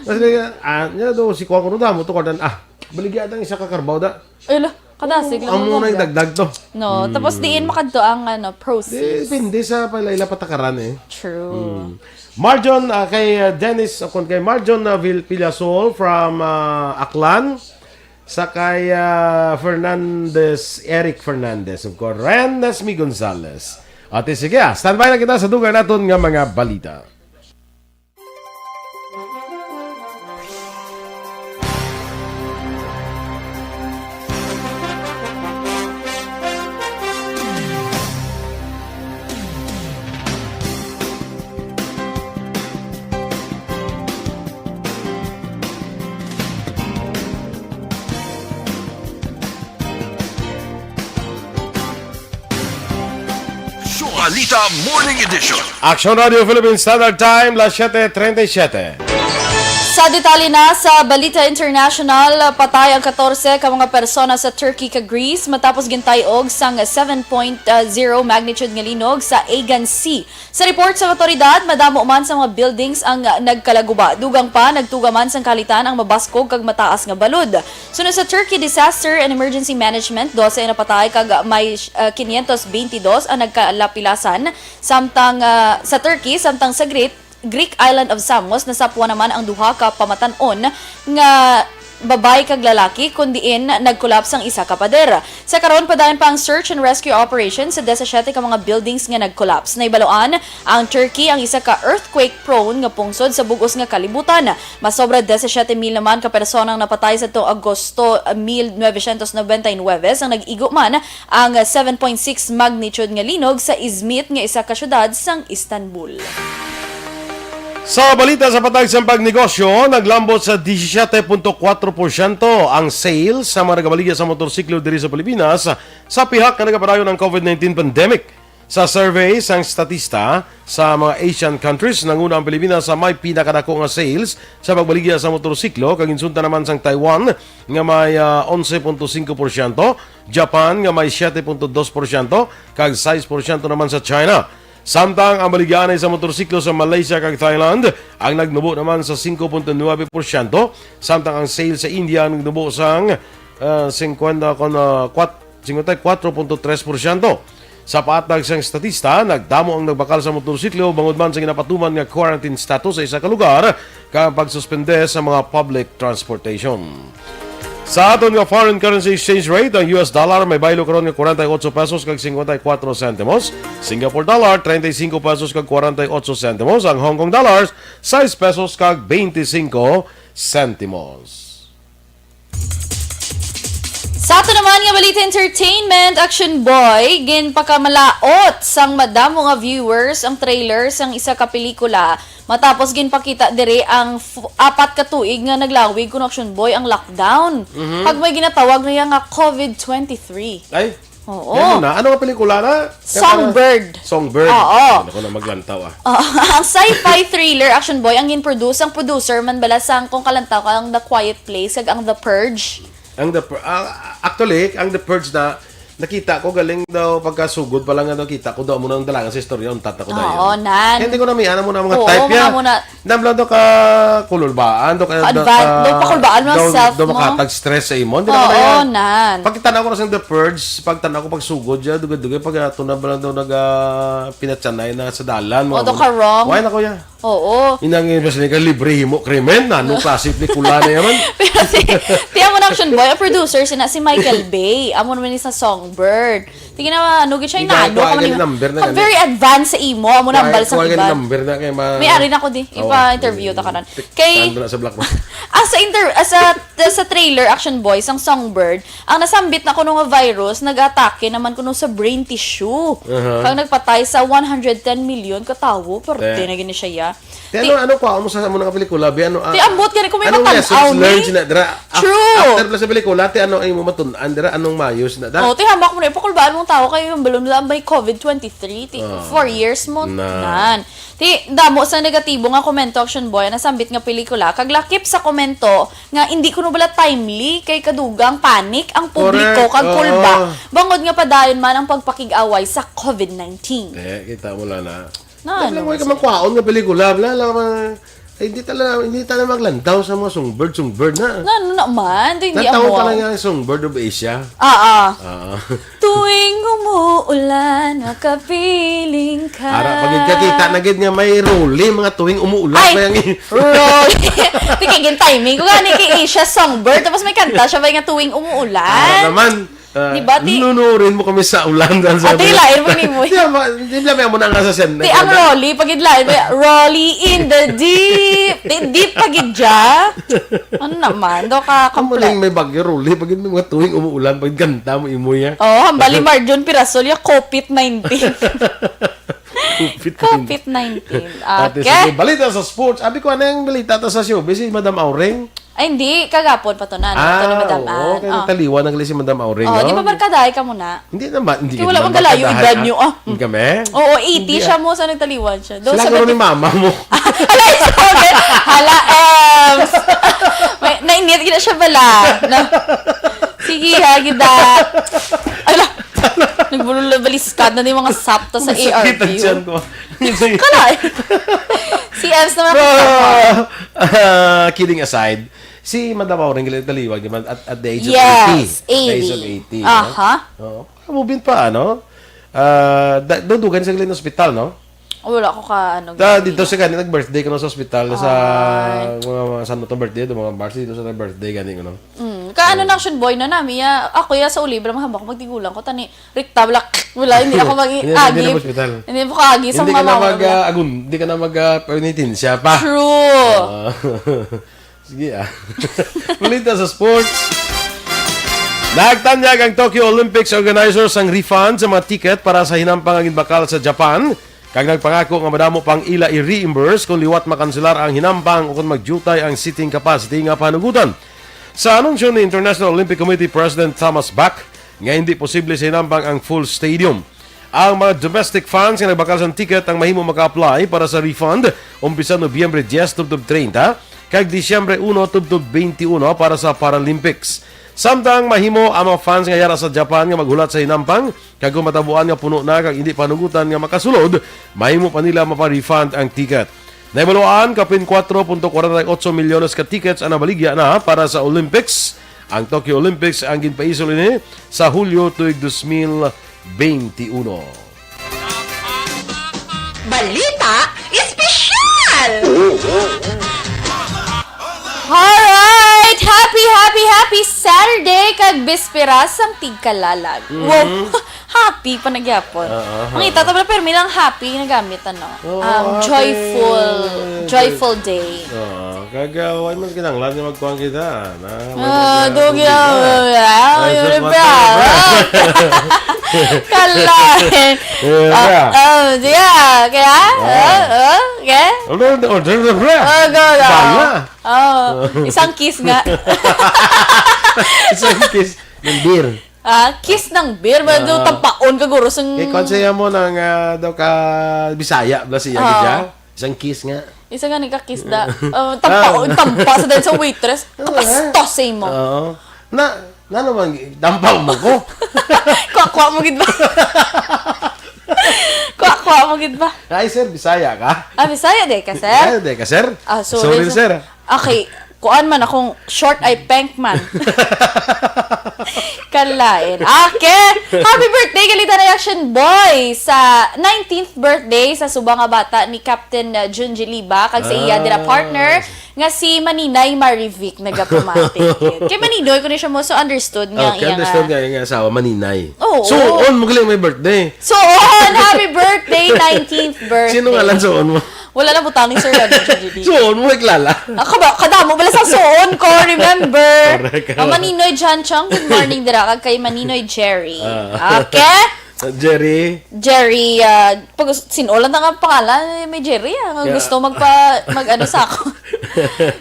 Kasi, ah, niya daw, si Kuya Kuno, damo to, kwartan, ah, baligya na isa ka karbaw, da. Ay, la, kadasig lang Amo mo na yung ba? dagdag to. No, Hmm. tapos diin makadto ang, ano, proceeds. Depende sa pala ila patakaran, eh. True. Hmm. Marjon, ah, kay, ah, Dennis, o kung kay Marjon, ah, Vil-, Villasol from, ah, Aklan, sa kay, ah, Fernandez, Eric Fernandez, of course, Ren Nesmi Gonzalez. Ate, sige, ah, standby lang kita sa dugay naton nga mga balita. Balita Morning Edition. Action Radio Philippine Standard Time, las siete treinta y siete. Sa detalye na sa Balita International, patay ang katorse ka mga persona sa Turkey kag Greece matapos gintay-og sang seven point zero magnitude nga linog sa Aegean Sea. Sa report sang awtoridad, madamo man sa mga buildings ang nagkalaguba. Dugang pa, nagtuga man sang kahalitan ang mabaskog kag mataas nga balod. Suno sa Turkey Disaster and Emergency Management, dose ang napatay kag may, ah, quinientos veintidós ang nagkalapilasan, samtang, ah, sa Turkey, samtang sa Greek, Greek island of Samos, nasapwan naman ang duha ka pamatan-on nga babayi kag lalaki, kun diin nag-collapse ang isa ka pader. Sa karon, padayon pa ang search and rescue operation sa disisiete ka mga buildings nga nag-collapse. Nahibaluan, ang Turkey ang isa ka earthquake-prone nga pungsod sa bug-os nga kalibutan. Masobra disisiete mil naman ka persona ang napatay sa tuong Agosto mil novecientos nobenta y nuebe, sang nag-igo man ang seven point six magnitude nga linog sa Izmit nga isa ka syudad sang Istanbul. Sa balita sa patag sang pagnegosyo, naglambot sa disisiete punto kuwatro porsyento ang sales sa mga nagabaligya sa motorsiklo diri sa Pilipinas sa pihak nga nagapadayon ang covid nineteen pandemic. Sa survey sang statista sa mga Asian countries, nanguna ang Pilipinas sa may pinakadako nga sales sa pagbaligya sa motorsiklo, kag ginsundan naman sang Taiwan nga may, ah, onse punto singko porsyento, Japan nga may siyete punto dos porsyento, kag sais porsyento naman sa China. Samtang ang baligyaanay sa motorsiklo sa Malaysia kag Thailand ang nagnubo naman sa singko punto nuebe porsyento, samtang ang sales sa India nagnubo sang, ah, singkwenta kon, ah, kwat-, singkwenta y kwatro punto tres porsyento. Sa paatag sang estatista, nagdamo ang nagbakal sa motorsiklo bangod man sa ginapatuman nga quarantine status sa isa ka lugar kag ang pagsuspende sa mga public transportation. Sa aton nga foreign currency exchange rate, ang U S dollar may baylo karon nga kwarenta y otso pesos kag singkwenta y kwatro sentimos, Singapore dollar, treinta y cinco pesos kag kwarenta y otso sentimos, ang Hong Kong dollars, sais pesos kag beintisinko sentimos. Sa ato naman nga balita entertainment, Action Boy, ginpakamalaot sang madamo nga viewers ang trailer sang isa ka pelikula matapos ginpakita diri ang f-, apat ka tuig nga naglawig kuno, Action Boy, ang lockdown. Mhm. Kag may ginatawag na iya nga covid twenty-three. Ay, Oo. Ano na? Ano nga pelikula na? Songbird. Songbird. Oo. Ano ko na maglantaw, ah. Oo. Ang sci-fi thriller, Action Boy, ang gin-produce, ang producer man bala sang kung kalantaw ka ang The Quiet Place kag ang The Purge. Ang The Pur-, ah, actually, ang The Purge na nakita ko galing daw pagkasugod pa lang nga nakita ko daw amo na ang dalangan sa istorya, untat ako dayon. Oo, nan. Kaya hindi ko na may ano mo na mga Oo, type mga niya. Muna. Nabla do ka kululbaan, do ka Advan-, do, do pakulbaan mo do, self do mo. Makatag stress sa imo, hindi na Oo, kaya. Nan. Pagkita na ako na sa The Purge, pagtanaw ko pagsugod siya, dugay-dugay, pag, ah, tunab lang daw nag, ah, pinatsanay na sa dalan, O, mga do ka wrong. Why na, kuya? Oo. Inang, eh, mas ka libre himo krimen, ano klase pelikula na yaman? Pero si, ti amo na, Action Boy, ang producer, sina si Michael Bay, amo naman ni sa Songbird. Sige na, ano, gid siya, Ikaw, inaano ikaw, ka man ikaw, yung number na ang gani. Very advanced sa imo, amo na Ikaw, ang bal sa ikaw, ikaw, iban. Number na kay ma- May ari na ko di, Oo. Ipa-interview ta ka nun. Tik-, Kay, saan ba na sa black box? Ah, sa inter-, ah, sa, sa trailer, Action Boys, ang Songbird, ang nasambit na kuno nga virus, nag-atake naman kuno sa brain tissue. Aha. Kag nagpatay sa one hundred ten million ka tawo, parte Te. Na gini siya, ya. Ti ano, Ti- ano, kuha mo sa, sa mga pelikula, bi, ano, ah, Ti ambot gani kung may anong matan-aw lessons learned ni? Sina dira? Af-, True. After pala sa pelikula, ti ano ay mo matun-an dira, anong mayo sina da? Oh, ti hamak mo na, ipakulbaan mong tao kayo yung balon lang may covid twenty-three, ti Ah. Four years mo, Na. Nan. Ti damo sa negatibo nga komento, Action Boy, nasambit nga pelikula, kag lakip sa komento nga hindi kuno bala timely, kay kadugang panic ang publiko, Correct. Kag kulba, Oo. Bangod nga padayon man ang pagpakig-away sa covid nineteen. Eh, kita mo lang na. Na, Wala ano lang, wala kasi? Ka magkwaon nga pelikula, wala lang, mga, ay, hindi talaga, hindi talaga maglandaw sa mga songbird, songbird na. Na, ano naman? Ito hindi Nataon amo. Talaga ang Songbird of Asia. Ah, ah. Ah. Tuwing umuulan, makapiling ka. Ara, pag kakita na gid nga may Rolly, mga tuwing umuulan Ay, pa yung Rolly. Tingin timing ko gani kay Asia Songbird, tapos may kanta siya ba nga tuwing umuulan? Ara naman. Ah, Di ba, ti- nunurin mo kami sa ulan, dahil sa Ate, lain mo ni mo. Di ba, di ba, may amo na nga sa sen-, Ti ang Rolly, pagid lain, may Rolly in the deep. Ti deep, pagid dya. Ano naman, do ka Ang kompleto. Maling may bagyo, Rolly, pagid may mga tuwing umuulan, pagid ganda mo, imo ya. Oh, hambali Marjon Pirasol, ya, covid nineteen. Covid nineteen. Covid nineteen. Ate, Okay. Sige, balita sa sports. Abi ko, ano yung balita to sa showbiz? Si Madam Auring? Ay, hindi. Kagapon pa to na, no? Ah, Ito ni Madam oo, Ann. Kaya Oh. Nataliwan ang si Madam Auring, Oh, no? Di ba barkadahay ka muna? Hindi naman, hindi Kaya wala naman mang galayo, barkadahay, edad ah. Niyo, ah. Hindi kami? Oo, eighty Hindi, siya ah. Mo sa nagtaliwan siya. Doon Sila sa siguro ni mama mo. Alay, sabi. Hala, Ems. May, nainit gina siya bala. Na, sige, ha, gida. Ala, nagbulol na baliskad na yung mga sapta sa Masakit ang A R V. Tiyan ko. Kala, si Ems naman. Bro, ah, kidding aside, si Madam Auring galing taliwag naman at, at the age of Yes, eighty. At the age of eighty. Eighty, no? Aha. Oo. Mubin pa, ano? Ah, da-, dudugan sa galing hospital, no? Wala ko ka, ano, Ta, gani. Dito sa gani, nag-birthday ko na sa ospital, sa Ay. mga, mga santo tong birthday, itong mga March, dito sa nag-birthday, gani ko, no? Mm. Ka, ano, na, Action Boy, na nami, ya, ako, ya, sa ulibra, mahambak, magtigulang ko, tani, rikta, wala, wala, hindi ako mag-, Hindi, hindi na agi. Ospital. Hindi mo kaagi sa Hindi mga ka na mama, mag, wala. Ah, agun-, hindi ka na mag, ah, penitensya pa. True. Ah. Sige, ah. Balita sa sports. Nagtanyag ang Tokyo Olympics organizers sang refund sa mga ticket para sa hinampang nga ginbakal sa Japan, kag nagpangako nga madamo pang ila i-reimburse kon liwat makanselar ang hinampang o kon magdiutay ang seating capacity nga pahanugutan. Sa anunsyo ni International Olympic Committee President Thomas Bach nga hindi posible sa hinampang ang full stadium. Ang mga domestic fans nga nagbakal sang ticket ang mahimo maka-apply para sa refund umpisa Nobyembre diyes tubtob treinta kag Disyembre uno tubtob twenty-one para sa Paralympics. Samtang mahimo ang mga fans nga yara sa Japan nga maghulat sa hinampang, kag kung matabuan nga puno na kag hindi panugutan nga makasulod, mahimo pa nila mapa-refund ang ticket. Nahibaluan, kapin kuwatro punto kwarenta y otso milyones ka tickets ang nabaligya na para sa Olympics. Ang Tokyo Olympics ang ginpaisol ini sa Hulyo tuig dos mil benti uno. Balita Espesyal! Alright! Happy, happy, happy Saturday kag bispera sang tigkalalag. Mhm. Wow! Happy pa na gyapon. Oo, oo. Mangita ta, pero pirmi lang happy nagamit, ano? Oo, Um, happy. Joyful, joyful day. Oo, kag, ah, wala man kinahanglan nga magkuhan kita, na, wala Ah, man dugya, kinahanglan. Ah, ah, sus, yun, matay, bra. Bra. Kala, eh. Yeah, Ah, bra. Oh, yeah, kaya? Ah. Oh, oh, okay. Order, order na, bra. Oh, go, go. Bala. Oh, isang kiss nga. Isang kiss ng beer. Ah, kiss ng beer, ba, daw Ah. tampaon ka, guro, sang Eh, kung sa'yo mo nang, ah, daw ka Bisaya, bla siya, Ah. gid siya. Isang kiss nga. Isa nga ni ka kiss da. Oh, tampa, Ah. tampa sa dahil sa waitress. Oo, Kapastos eh. Sa imo. Oo. Na, na naman, tampaw mo ko. Kwa-kwa mo gid ba? Kwa-kwa mo gid ba? Ay, sir, Bisaya ka? Ah, Bisaya di ka, sir? Bisaya di ka, sir? Ah, sorry, Sorry, sir. sir. Okay, kuan man akong short ay pink man. Kalain. Okay. Happy birthday, Kalita Reaction Boy, sa nineteenth birthday sa suba nga bata ni Captain, uh, Junji Liba, kag sa iya dira Ah. partner nga si Maninay Marivic nagapamati. Kay Maninoy ko ni siya mo, so understood nga Okay, ang iya understood nga. nga, nga asawa, Maninay. Oo. So, on mo galing may birthday. So, on, happy birthday, nineteenth birthday. Sino nga lang so on mo? Wala na butang ni Sir Rodney G G D. Suon mo, iklala. Ah, kaba-, kadamo bala sa suon ko, remember? Correct. Ang Maninoy John Chong, good morning dira kag kay Maninoy Jerry. Ah. Okay? Jerry. Jerry, ah, pag sin-o lang ang pangalan, may Jerry, ah, nga Yeah. gusto magpa-, mag-ano sa ako.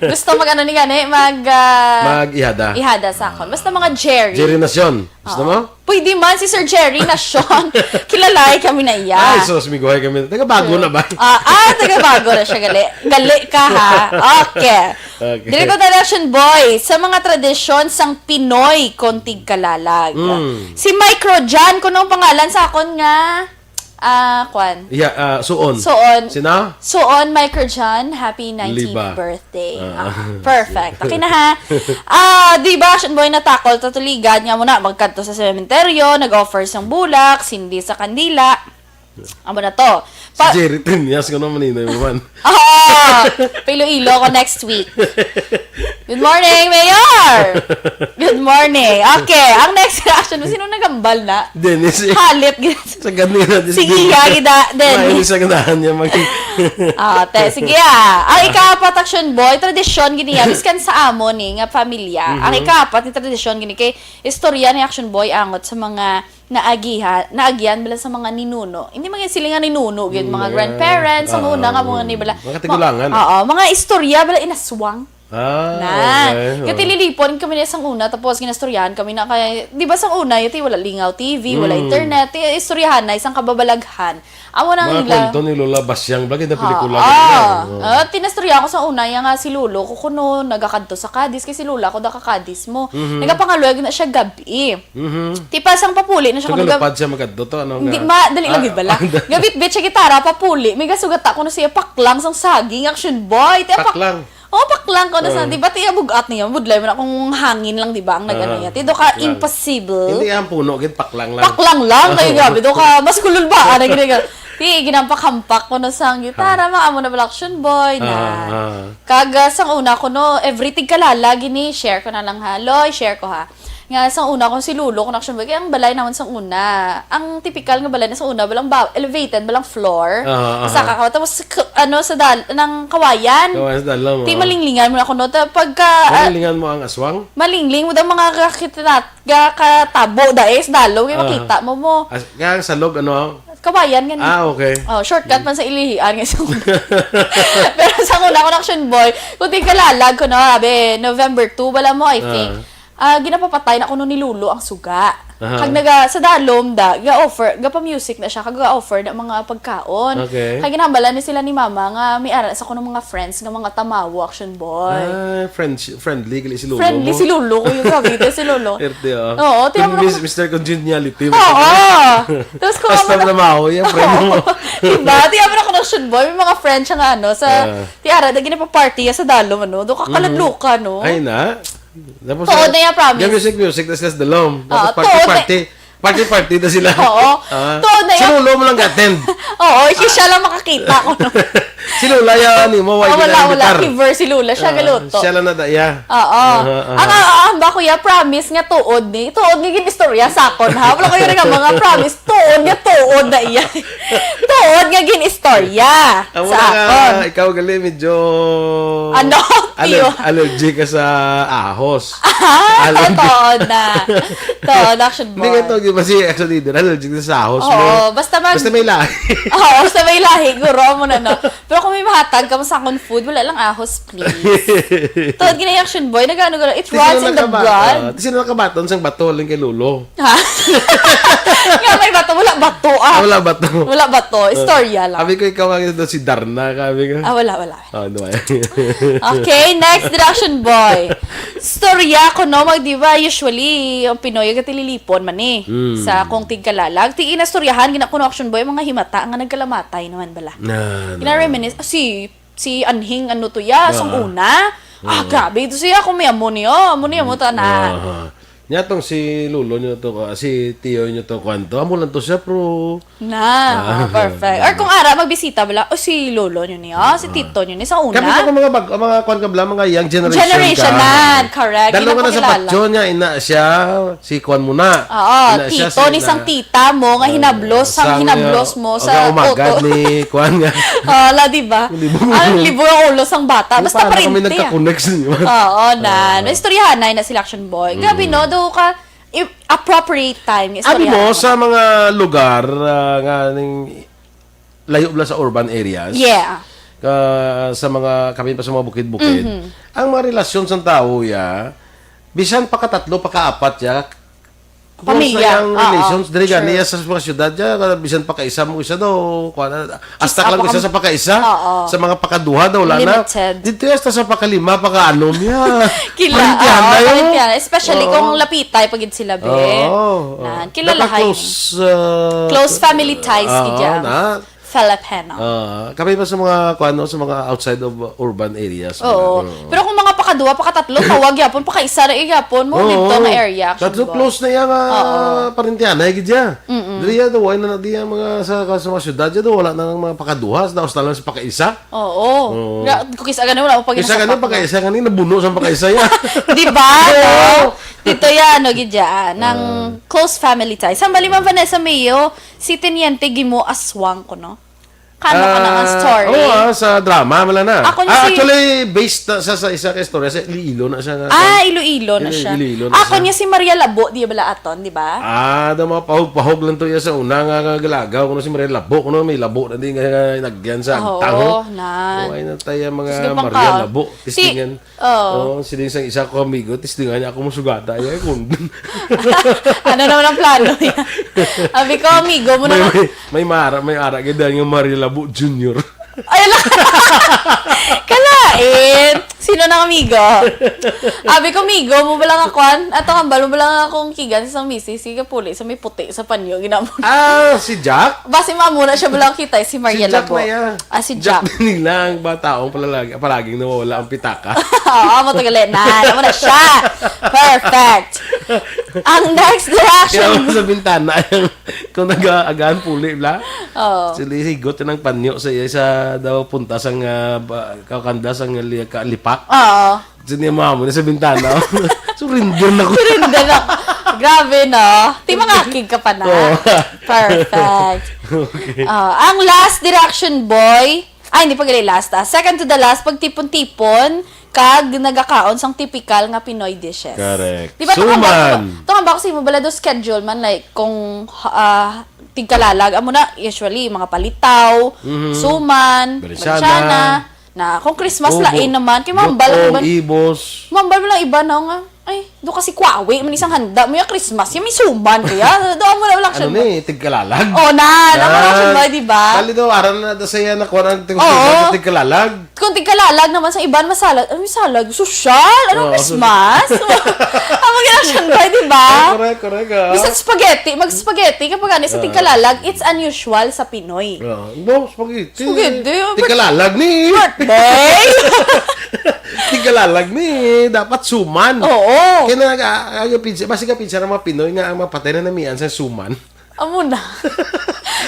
Gusto mag-ano ni gani, mag, ah, Mag-ihada. ihada sa ako. Basta mga Jerry. Jerry Nacion. Gusto Oo. mo? Pwede man si Sir Jerry Nacion. Kilalay kami na iya. Ay, sus, miguhay kami. Taga bago na ba? Ah, ah, taga bago na siya, gali. Gali ka, ha? Okay. Okay. Diri ko ta, Reaction Boy, sa mga tradisyon sang Pinoy, kontig kalalag. Mm. Si Micro John, kuno ang pangalan sa akon nga, ah, kwan. Yeah, ah, suon. Suon. Sina? Suon, Micro John, happy nineteenth Liba. birthday. Ah. Ah, perfect. Okay na, ha? Ah, di ba, Action Boy, natakol ta tuligan nga muna, magkadto sa sementeryo, nag-offer sang bulak, sindi sa kandila. Amo na to. Si Pa- Jerry Triñas, kuno Maninoy mo man. Ah, pa Iloilo ko next week. Good morning, Mayor! Good morning. Okay, ang next reaction mo, sino nagambal na? Dennis, eh. Halit, gid. Sa ganila, Sige, ya, gida, Dennis. May isang dahan niya mag- Ah, te, sige, ah. Ang ikaapat, Action Boy, tradisyon gid niya, biskan sa amo ni nga pamilya. Mhm. Ang ikaapat ni tradisyon gini kay istorya ni Action Boy angot sa mga naagiha-, naagihan bala sa mga ninuno. Hindi man sila nga ninuno, gid, mga Yeah. grandparents, ang Oo. una nga mga ni bala. Mga katigulangan, Ma-, ah. Oo, mga istorya bala inaswang. Ah, Na. okay. Kati Oo. lilipon kami na sang una, tapos ginastoryahan kami na kay, di ba sang una, yati wala lingaw T V, wala Mm. internet, ti-, istoryahan na isang kababalaghan. Amo na ang Mga ila. kwento ni Lola Basyang, bala, gid na Ah, pelikula ah. ganun, eh. Oo. Ah, tinastorya ko sa una, yang nga si Lolo ko kuno, nagakadto sa Cadiz, kay si Lola ko, da ka Cadiz mo. Mhm. Nagapangaluyag na siya gabi. Mhm. Ti pa sang papuli na siya, Taga kuno gab-, Lupad siya magkadto to, ano Hindi, nga? ma-, dali lang Ah, gid bala. ah, Gabit-bit siya gitara, papuli. May gasugat ako na siya, paklang sang saging, Action Boy. Ti, pak-, Paklang. Oh, paklang ko na sa, Oo. di ba, ti, bugat niya, budlay man akong hangin lang, di ba, ang nag-ano Ah, niya. Ti, do ka, paklang. Impossible. Hindi, ang puno, gid, paklang lang. Paklang lang, kay Oo. grabe, do ka, mas kululbaan, ang ginagawa. Di, ginampak-hampak ko na sang gitara, mga amo na bala, Action Boy, na. Ah, ah. Kag, ah, sang una ko, no, everything kalala, gini, share ko na lang, ha. Loy, share ko, ha. Nga, sang una ko, si Lolo, ko na, Action Boy. Kaya ang balay naman sang una, ang typical nga balay na sang una, balang ba, elevated, balang floor. Ah, ah, Sa ah. kakaw. Tapos, k- ano, sa dal, ng kawayan. Kawayan sa dalom, Ti, oh. malinglingan mo na ako, no? Ta-, pagka, ah, Malinglingan mo ang aswang? malingling mo daw mga kakita nat-, ga-, katabo, da, eh, sa dalom, kaya Ah. makita mo mo. As-, kaya ang salog, ano, ah? Kawayan, gani. Ah, okay. Oh, shortcut man sa ilihian nga sa una. Pero sa una ko na, Action Boy, kung tingkalalag ko na, abi, November two, wala mo, I think. Ah. Ah, ginapapatay na kuno ni Lolo ang suga. Aha. Kag naga, sa dalom da, ga-offer, gapa-music na siya, kag ga-offer na mga pagkaon. Okay. Kag ginahambal ni sila ni Mama nga may ara sa kuno mga friends nga mga tamawo, Action Boy. Ah, friend, friendly, gali si Lolo Friendly mo. si Lolo ko, yung grabe, si Lolo. Erte, ah. Oo, tiyan mo Mis-, na Mister Congeniality. Oo. Tapos kung Basta ano na na maho, yan, friend mo. Oo. Diba? Tiyan mo na Action Boy, may mga friends siya nga, ano, sa Ah. tiara, da gini pa party ya sa dalom, ano, do kakaludluka, no? Ay na. Tapos Tuod na yan, promise. Music, music, tas tas dalom. Tapos Oo, party, tuod na party. Party, party na sila. Oo. Ah. Tuod na Si yan. Lolo mo lang ga-attend. Oo, si siya lang makakita ko, no? Si Lola yan, ni mo, Oh, wala, wala. Gitar. Giver si Lola, siya Ah, galuto. siya lang na daya. Oo. Aha, aha. Ang, ang, ang ba, kuya, promise nga tuod ni, tuod nga gin-istorya sa akon, ha? Wala ko yun nga mga promise, tuod nga tuod na iya. Tuod nga gin-istorya Amo sa na nga, akon. ikaw gali, medyo Ano? aller-, Tiyo? allergic ka sa ahos. Ah, Allergic. tuod na. Tuod, Action Hindi nga Boy. to, di ba si Action Leader, allergic na sa ahos Oo, mo. basta mag- Basta may lahi. Oo, basta may lahi, guro mo na, no? Pero kung may mahatag ka mo sa akon food, wala lang ahos, please. Tuod gina Action Boy, nagano gano, it Ti sino runs in the nakaba-, blood. ah, ti sino nakabaton sang bato, halin kay Lolo? Ha? Nga may bato, wala bato, ah. Ah, wala bato. Wala bato, istorya lang. Sabi ko, ikaw ang ito, si Darna, sabi ko. Ah, wala, wala. Ah, ano ba yan? Okay, next, Action Boy. Storya ko, no, mag, di ba, usually, ang Pinoy, gatililipon man eh. Mm. Sa kung tigkalalag. Ti inastoryahan, gina ko, no, Action Boy, mga himata nga nagkalamatay naman bala. Na, na. Gina-reminisce, ah, si, si Anhing, ano to, ya, sang Aha. una. Ah, Oo. grabe, ito siya, kung may amo niyo, amo niyo, amo to na. Aha. Nya tong si Lolo nyo to, ah, si Tiyo nyo to, kwan to. Amo lang to siya, pero Na, Ah. ah, perfect. Or kung ara, magbisita bala, o si lolo nyo ni, oh, si Ah. tito nyo ni, sa una. Kami ko mga bag-, mga kwan ka bala, mga young generation Generation ka. na, correct. Dalo Yun ka ang na sa pakilala. patyon niya, ina siya, si kwan mo na. Oo, Ina siya, tito si ni na sang tita mo, nga Ah, hinablos, sang sang, hinablos uh, mo, sa umaga uto. ni kwan nga. Ala, di ba? Libog ang Ang ulo. libog ang ulo sang bata. Basta Paano kami parinti, ah. nagka-connect sa inyo? Oo, na. Ah. Naistoryahan na, na sila Action Boy. Grabe, Mm. no? Do ka, i-, appropriate time, Abi istoryahan mo, mo. sa mga lugar, ah, nga ning layo bala sa urban areas, Yeah. ka, sa mga, kami pa sa mga bukid-bukid, Mhm. ang mga relasyon sa tao, ya, bisan pakatatlo, pakaapat, ya, close Pamilya. na yung Oo. relations, diri gani, Sure. ya, sa mga syudad, ya, bisan pakaisa mo isa daw, kuha na, Astak lang ko isa Kiss up sa pakaisa. Oo. Sa mga pakaduha daw, wala na. Limited. Dito hasta sa pakalima, pakaanom niya. Kila, Parintihan oo, na yun. parintihan. Especially Oo. kung lapitay pa gid sila, be. Oo, oo. Nan, kilalahay. Naka-close, uh, Close family ties, oo, gid yan. na. Filipino. Ah, kami pa sa mga, kuwan, no, sa mga outside of urban areas, Oo. wala. Oo. Pero kung mga pakaduha, pakatatlo, tawag yapon, pakaisa ra yapon mo, Oo. dito nga area, Tatlo actually. close na yan, ah, Oo. parintihan, ay, gid yan. Mm-mm. Diri yan, wala na, na diyan mga sa, sa mga syudad dyan, wala na ang mga pakaduha, sa daos na lang sa pakaisa. Oo. Oo. Nga, kung kisa gani, wala mo pa Isa gani, ginasapak mo. pakaisa gani, nabuno sa pakaisa yan. Di ba, no? Oo. Dito yan, no, gid yan, ng Ah. close family ties. Ang bali, Ma'am Vanessa Mayo, si Teniente Gimo Aswang ko, no? Kano ka na ang Ah, story? oo, ah, sa drama, wala na. Ako niya Ah, si actually, based na sa, sa isa ka istorya, sa Iloilo na siya nga, Ah, Iloilo na Ilo-, siya. Iloilo na Ako siya. niya si Maria Labo, di bala aton, di ba? Ah, daw mga pahog-pahog lang to iya sa una nga, nga galagaw. Kuno si Maria Labo, kuno may labo na di nga, nga inagyan sa Oo, agtang, ho. nan. Oh, ay na tayo mga Tapos yung Maria pangkaon. Labo. Si Testingan. Oo. Oo, sila yung isang isa ko amigo, testingan niya ako mong sugata. Ay, kun- Ano naman ang plano niya? Sabi ko, amigo mo May, naman. may, may mara, may ara, ganda yung Maria Labo Junior. Ay, ala. Kalain. Sino nang amigo? Abi ko, amigo mo bala nga kwan? Ato nga balo bala nga akong kigan sa misis, sige puli sa may puti sa panyo, ginamo. Ah, si Jack? Basi mamo na siya bala kita, si Si Mariela Jack po. na yan. Ah, si Jack Jack. din lang ba taong palagi, palaging nawawala ang pitaka? Oo, matagal na. Amo na siya. Perfect. Ang next Kaya direction. sa bintana, yung Kung nag-aagaan puli, bla? Oo. Sila higot ng panyo sa iya, sa daw punta sang, ah, ba-, kakanda sang li-, ka-, lipak. Oo. Sini mo amo na sa bintana. Surrender na ko. Surrender na. Grabe, no? Ti mangakig ka pa na. Oo. Perfect. Okay. Ah, ang last direction boy, ay, hindi pa gali last, ah. Second to the last, pagtipon-tipon, kag nagakaon sang tipikal nga Pinoy dishes. Correct. Di ba, Suman. Ito nga ba ako sa imo, bala do schedule man, like, kung, ah, tigkalalag, amo na, usually, mga palitaw, Mhm. suman, Balisyana. Balisyana, na, kung Christmas, Adobo. Lain naman, kay mambal ang Butong, iban. Ibos. Mambal mo lang iba, no, nga, ay, do kasi kwawi, man isang handa mo yung Christmas, yung may suman, kaya, do mo na lang Ano siya. Ni, tigkalalag? Oh, na, na, Ah, wala siya ba, di ba? Bali daw, aral na da saya na kuha ang tig-, Oo. Tigkalalag. Kung tigkalalag naman sa iban, masalag. Ano yung salag? Sosyal? Anong Oo, Christmas? Ang mga election boy, di ba? Oh, correct, correct, ah. Bisan spaghetti, mag-spaghetti kapag ano sa Ah. tigkalalag, it's unusual sa Pinoy. Ah, bo, spaghetti. Spaghetti, oh, Tigkalalag ni. Birthday? Tigkalalag ni. Dapat suman. Oo. Kaya na, ah, ah, yung pinsa-, basi ka pinsa ng mga Pinoy nga ang mga patay na namian sa suman. Amo na.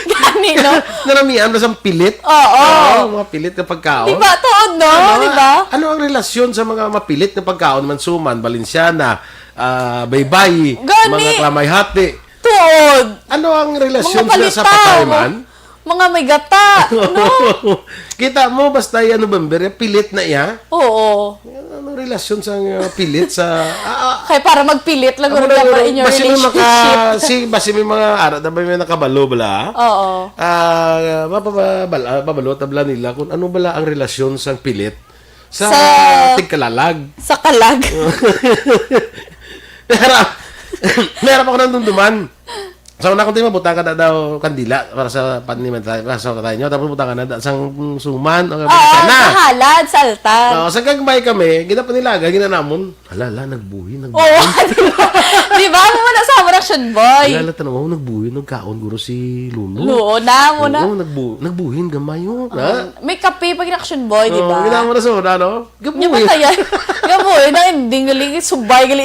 Gani, no? Naramian na sang pilit. Oo. Oo, mga pilit na pagkaon. Di ba? Tuod, no? Ano, Di ba? Ano ang relasyon sa mga mapilit na pagkaon, mansuman, Balenciana, ah, baybay, Gani. Mga klamay hati? Tuod. Ano ang relasyon Mga sa, sa palitaw. Patay man? Mga may gata, no? Kita mo, basta yan, November, eh, pilit na iya. Oo. Yan, anong relasyon sa, uh, pilit sa, ah, ah, Kay para magpilit lang, Ano guro, na, lang guro, in your basi may maka-, relationship. Si, basi may mga ara na ba may nakabalo bala? Oo. Ah, mapabal-, ah, pabalo tabla nila kung ano bala ang relasyon sang pilit sa Sa tigkalalag. Sa kalag. Meron, meron pa ko nandumduman. Sa una kong tingin, butang ka na daw kandila para sa paniman tayo, para sa tayo nyo. Tapos butang ka na da-, sang suman, o Oo, sana. Sa halad, sa altar. Oo, sa gagmay kami, ginapanilaga, ginanamon. Hala, hala, nagbuhin, Oo, nagbuhin. Di ba? Di ba? Amo na sa amon action, boy. Hala, hala, tanaw, nagbuhin, nagkaon, guro si Lolo. Lolo, na mo na. Oo, nagbu-, nagbuhin, gamay, oh, na. Ah, may kape pag action, boy, di Oo, ba? Ginamon na sa una, no? Gabuhi. Nya matayan. Gabuhi, na ending, gali, subay, gali.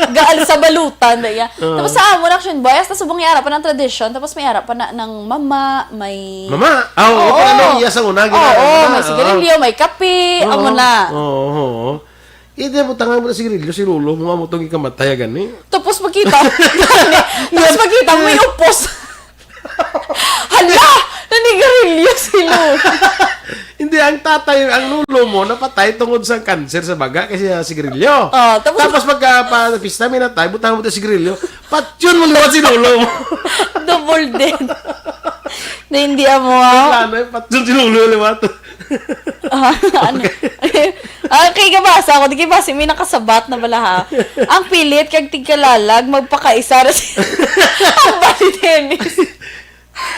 Gaal sa balutan, na iya. Oo. Tapos sa amon, action boy, hasta subong iarap pa ng tradisyon, tapos may arap pa na ng mama, may Mama? Ah, oo, Oo. Ano, iya sa una, Oo, ginagawa na, may oo. Sigarilyo, may kape, Oo. Amo na. Oo, oo. Hindi, butangan mo na sigarilyo, si Lolo, mga mo itong ikamatay, gani. Tapos makita, tapos makita, may upos. Hala! Nanigarilyo si Lolo. Hindi, ang tatay, ang lolo mo, napatay tungod sa cancer sa baga kasi sa sigarilyo. Oh, tapos Tapos pagka pa, pista, minatay, butang mo ito sigarilyo, patyon mo liwat si lolo mo. Double din. Na hindi amo, ah. Wala na, patyon si lolo liwat. Ah, ano? Okay, gabasa ako. Di gabasa, may nakasabat na bala, ha? Ang pilit kag tigkalalag, magpakaisa ra si-, ang bali, Dennis.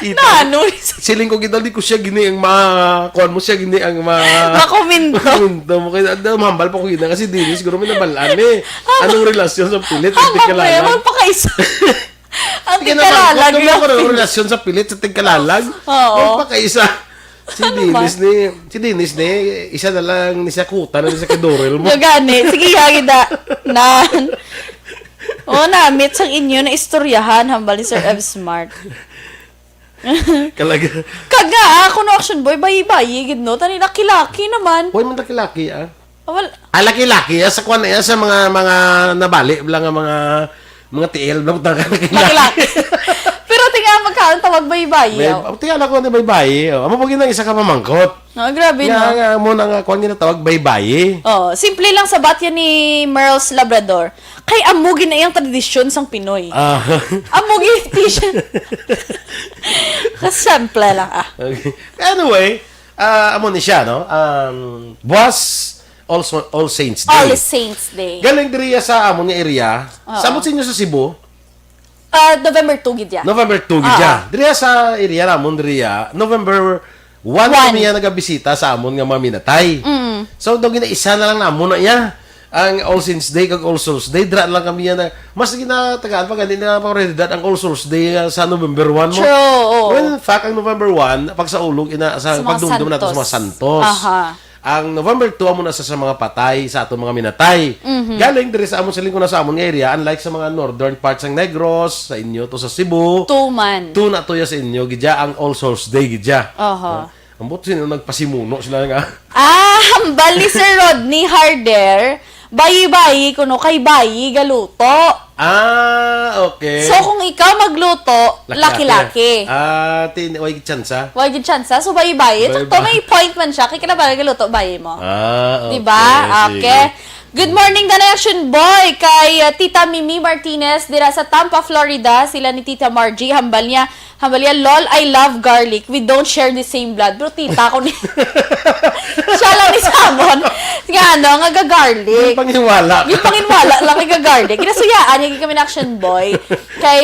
Ito. Na ano? Siling ko, kita, di ko siya gini ang ma-, kuwan mo, siya gini ang ma-, Makomento. Makomento mo. Kaya, ano, mahambal pa ko gina. Kasi, Dennis, siguro may nabalaan, eh. Ano? Anong relasyon sa pilit kag Hanggang kaya tigkalalag? Magpakaisa. Ang Sige naman, tigkalalag wag mo lang ko ng pin- relasyon sa pilit sa tigkalalag. Oo. Magpakaisa. Si Ano Dennis ba? ni, si Dennis ni, isa na lang ni sa kuta na ni sa kiduril mo. Gagani. Sige, ya, gida. Nan. O, namit sang inyo na istoryahan, hambal ni Sir Ev Smart. Kalaga. Kag nga, ah, kuno action boy, bayi-bayi, gid, no? Tani, laki-laki naman. Hoy, man laki-laki, ah. Ah, wal- Ah, laki-laki, ah, sa kwan, ah, sa mga, mga nabali lang ang mga, mga tiil, na butang ka, laki-laki. Laki-laki. Pero tinga, magkaon tawag bayi-bayi, Bay-, oh. Tinga lang ko ni bayi-bayi, oh. Amo po ginang isa ka mamangkot. Ah, grabe, Nga, no? Nga, mo na nga, kwan ginatawag bayi-bayi. Oh, simple lang sa batya ni Merls Labrador. Kay amo gid na iyang tradisyon sang Pinoy. Ah. Amo gid siya. Kasimple lang, ah. Okay. Anyway, ah, amo ni siya, no? Um, buwas, All, All Saints Day. All Saints Day. Galing diriya sa amon nga area. Oo. Sabot sa inyo sa Cebu? Ah, November two gid ya. November two gid ya. Ah, ah. Diriya sa area namon, diriya, November one One. Kami ya nagabisita sa amon nga mga minatay. Mm. So, daw gina-isa na lang namon na iya. Ang All Saints Day kag All Souls Day, dira lang kami yan na, mas ginatagaan pa gani na prioridad ang All Souls Day, ah, sa November one mo. True, oo. When in fact, ang November one, pagsaulog, ina, sa Sa mga pagdumdum nato sa mga santos. Santos. Aha. Ang November two, amo na sa, sa mga patay, sa aton mga minatay. Mhm. Galing diri sa amon, sa lingkod na sa amon nga area, unlike sa mga northern parts ng Negros, sa inyo to sa Cebu. Two man. Two na to ya sa inyo, gidya ang All Souls Day, gidya. Oho. No? Ambot sino nagpasimuno sila nga. Ah, hambal ni Sir Rodney Harder, bayi-bayi kuno kay bayi galuto. Ah, okay. So, kung ikaw magluto, laki-laki. Laki-laki. Ah, tin-, way tsansa? Way gid tsansa. So, bayi-bayi. Bayi-bayi. Sakto, may point man siya. Kay kinabal galuto, bayi mo. Ah, okay. Di ba? Sige. Okay. Good morning, Danay Action Boy, kay, uh, Tita Mimi Martinez, dira sa Tampa, Florida. Sila ni Tita Margie, hambal niya, hambal niya, "Lol, I love garlic. We don't share the same blood." Pero tita ko ni, siya lang ni Samon. Nga ano, nga ga-garlic. Yung panginwala. Yung panginwala lang, nga ga-garlic. Ginasuyaan niya kami na Action Boy. Kay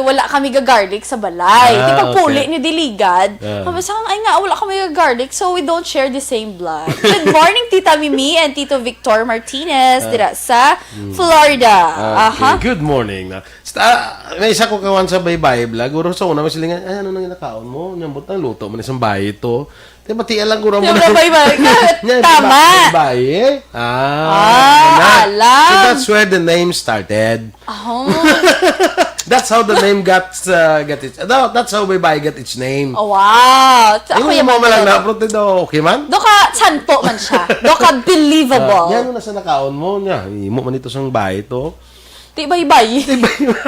wala kami ga-garlic sa balay. Ah, di pagpuli okay. Ni Diligad. Ah. Sabi sa akin, "Ay nga, wala kami ga-garlic, so we don't share the same blood." Good morning, Tita Mimi and Tito Victor Martinez, ah. Dira sa Hmm. Florida. Okay, aha. Good morning. Na, sta-, may isa ko kawan sa baybay vlog. Guro sa una, may silingan, "Ay, ano nang nakaon mo? Nyambot ang luto mo ni isang bayi to." Di ba, tiyan lang guro mo. Yung na baybay. Nya, di ba, tama. Baybay, eh? Ah, ah, na. Alam. So that's where the name started. Oh. That's how the name got, uh, got its, no, that's how baybay got its name. Oh, wow. Ako yung mo lang na, pero daw, okay man? Do ka, santo man siya. Do ka believable. Ah, yan, ano na sa nakaon mo niya? Imo man ito sang bayi to. Ti baybay. Ti baybay.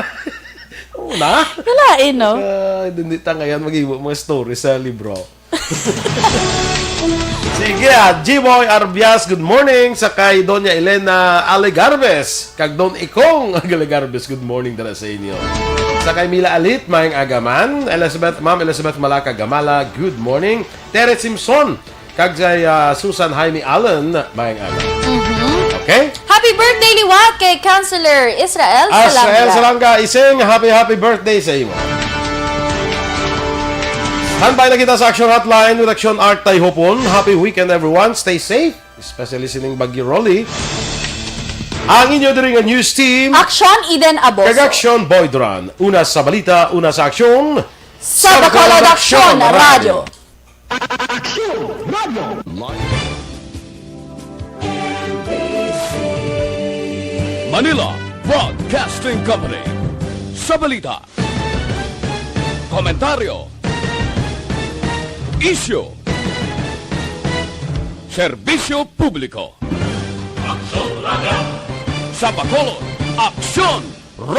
Oo na. Wala eh, no? Ah, hindi ta ngayon mag-ibo mga story sa libro. Sige, ah, G-Boy Arbias, good morning. Sa kay Doña Elena Alegarbes, kag Don Ikong Alegarbes, good morning dala sa inyo. Sa kay Mila Alit, maayong aga man. Elizabeth, Ma'am Elizabeth Malaka Gamala, good morning. Tere Simpson, kag kay, ah, Susan Jaime Allen, maayong aga. Mhm. Okay? Happy birthday liwat kay Councilor Israel Israel Salanga. Salanga, ising happy, happy birthday sa imo. Hanbay na kita sa Action Hotline with Action Art Tayhopon. Happy weekend, everyone. Stay safe, especially sining Bagyo Rolly. Ang inyo diri nga news team, Action Eden Aboso. Kag Action Boy Duran. Una sa balita, una sa aksyon. Sa Bacolod Action Radio. Action Radio. Manila Broadcasting Company. Sa balita, komentaryo, isyu, serbisyo publiko. Action Radio. Sa Bacolod, aksyon!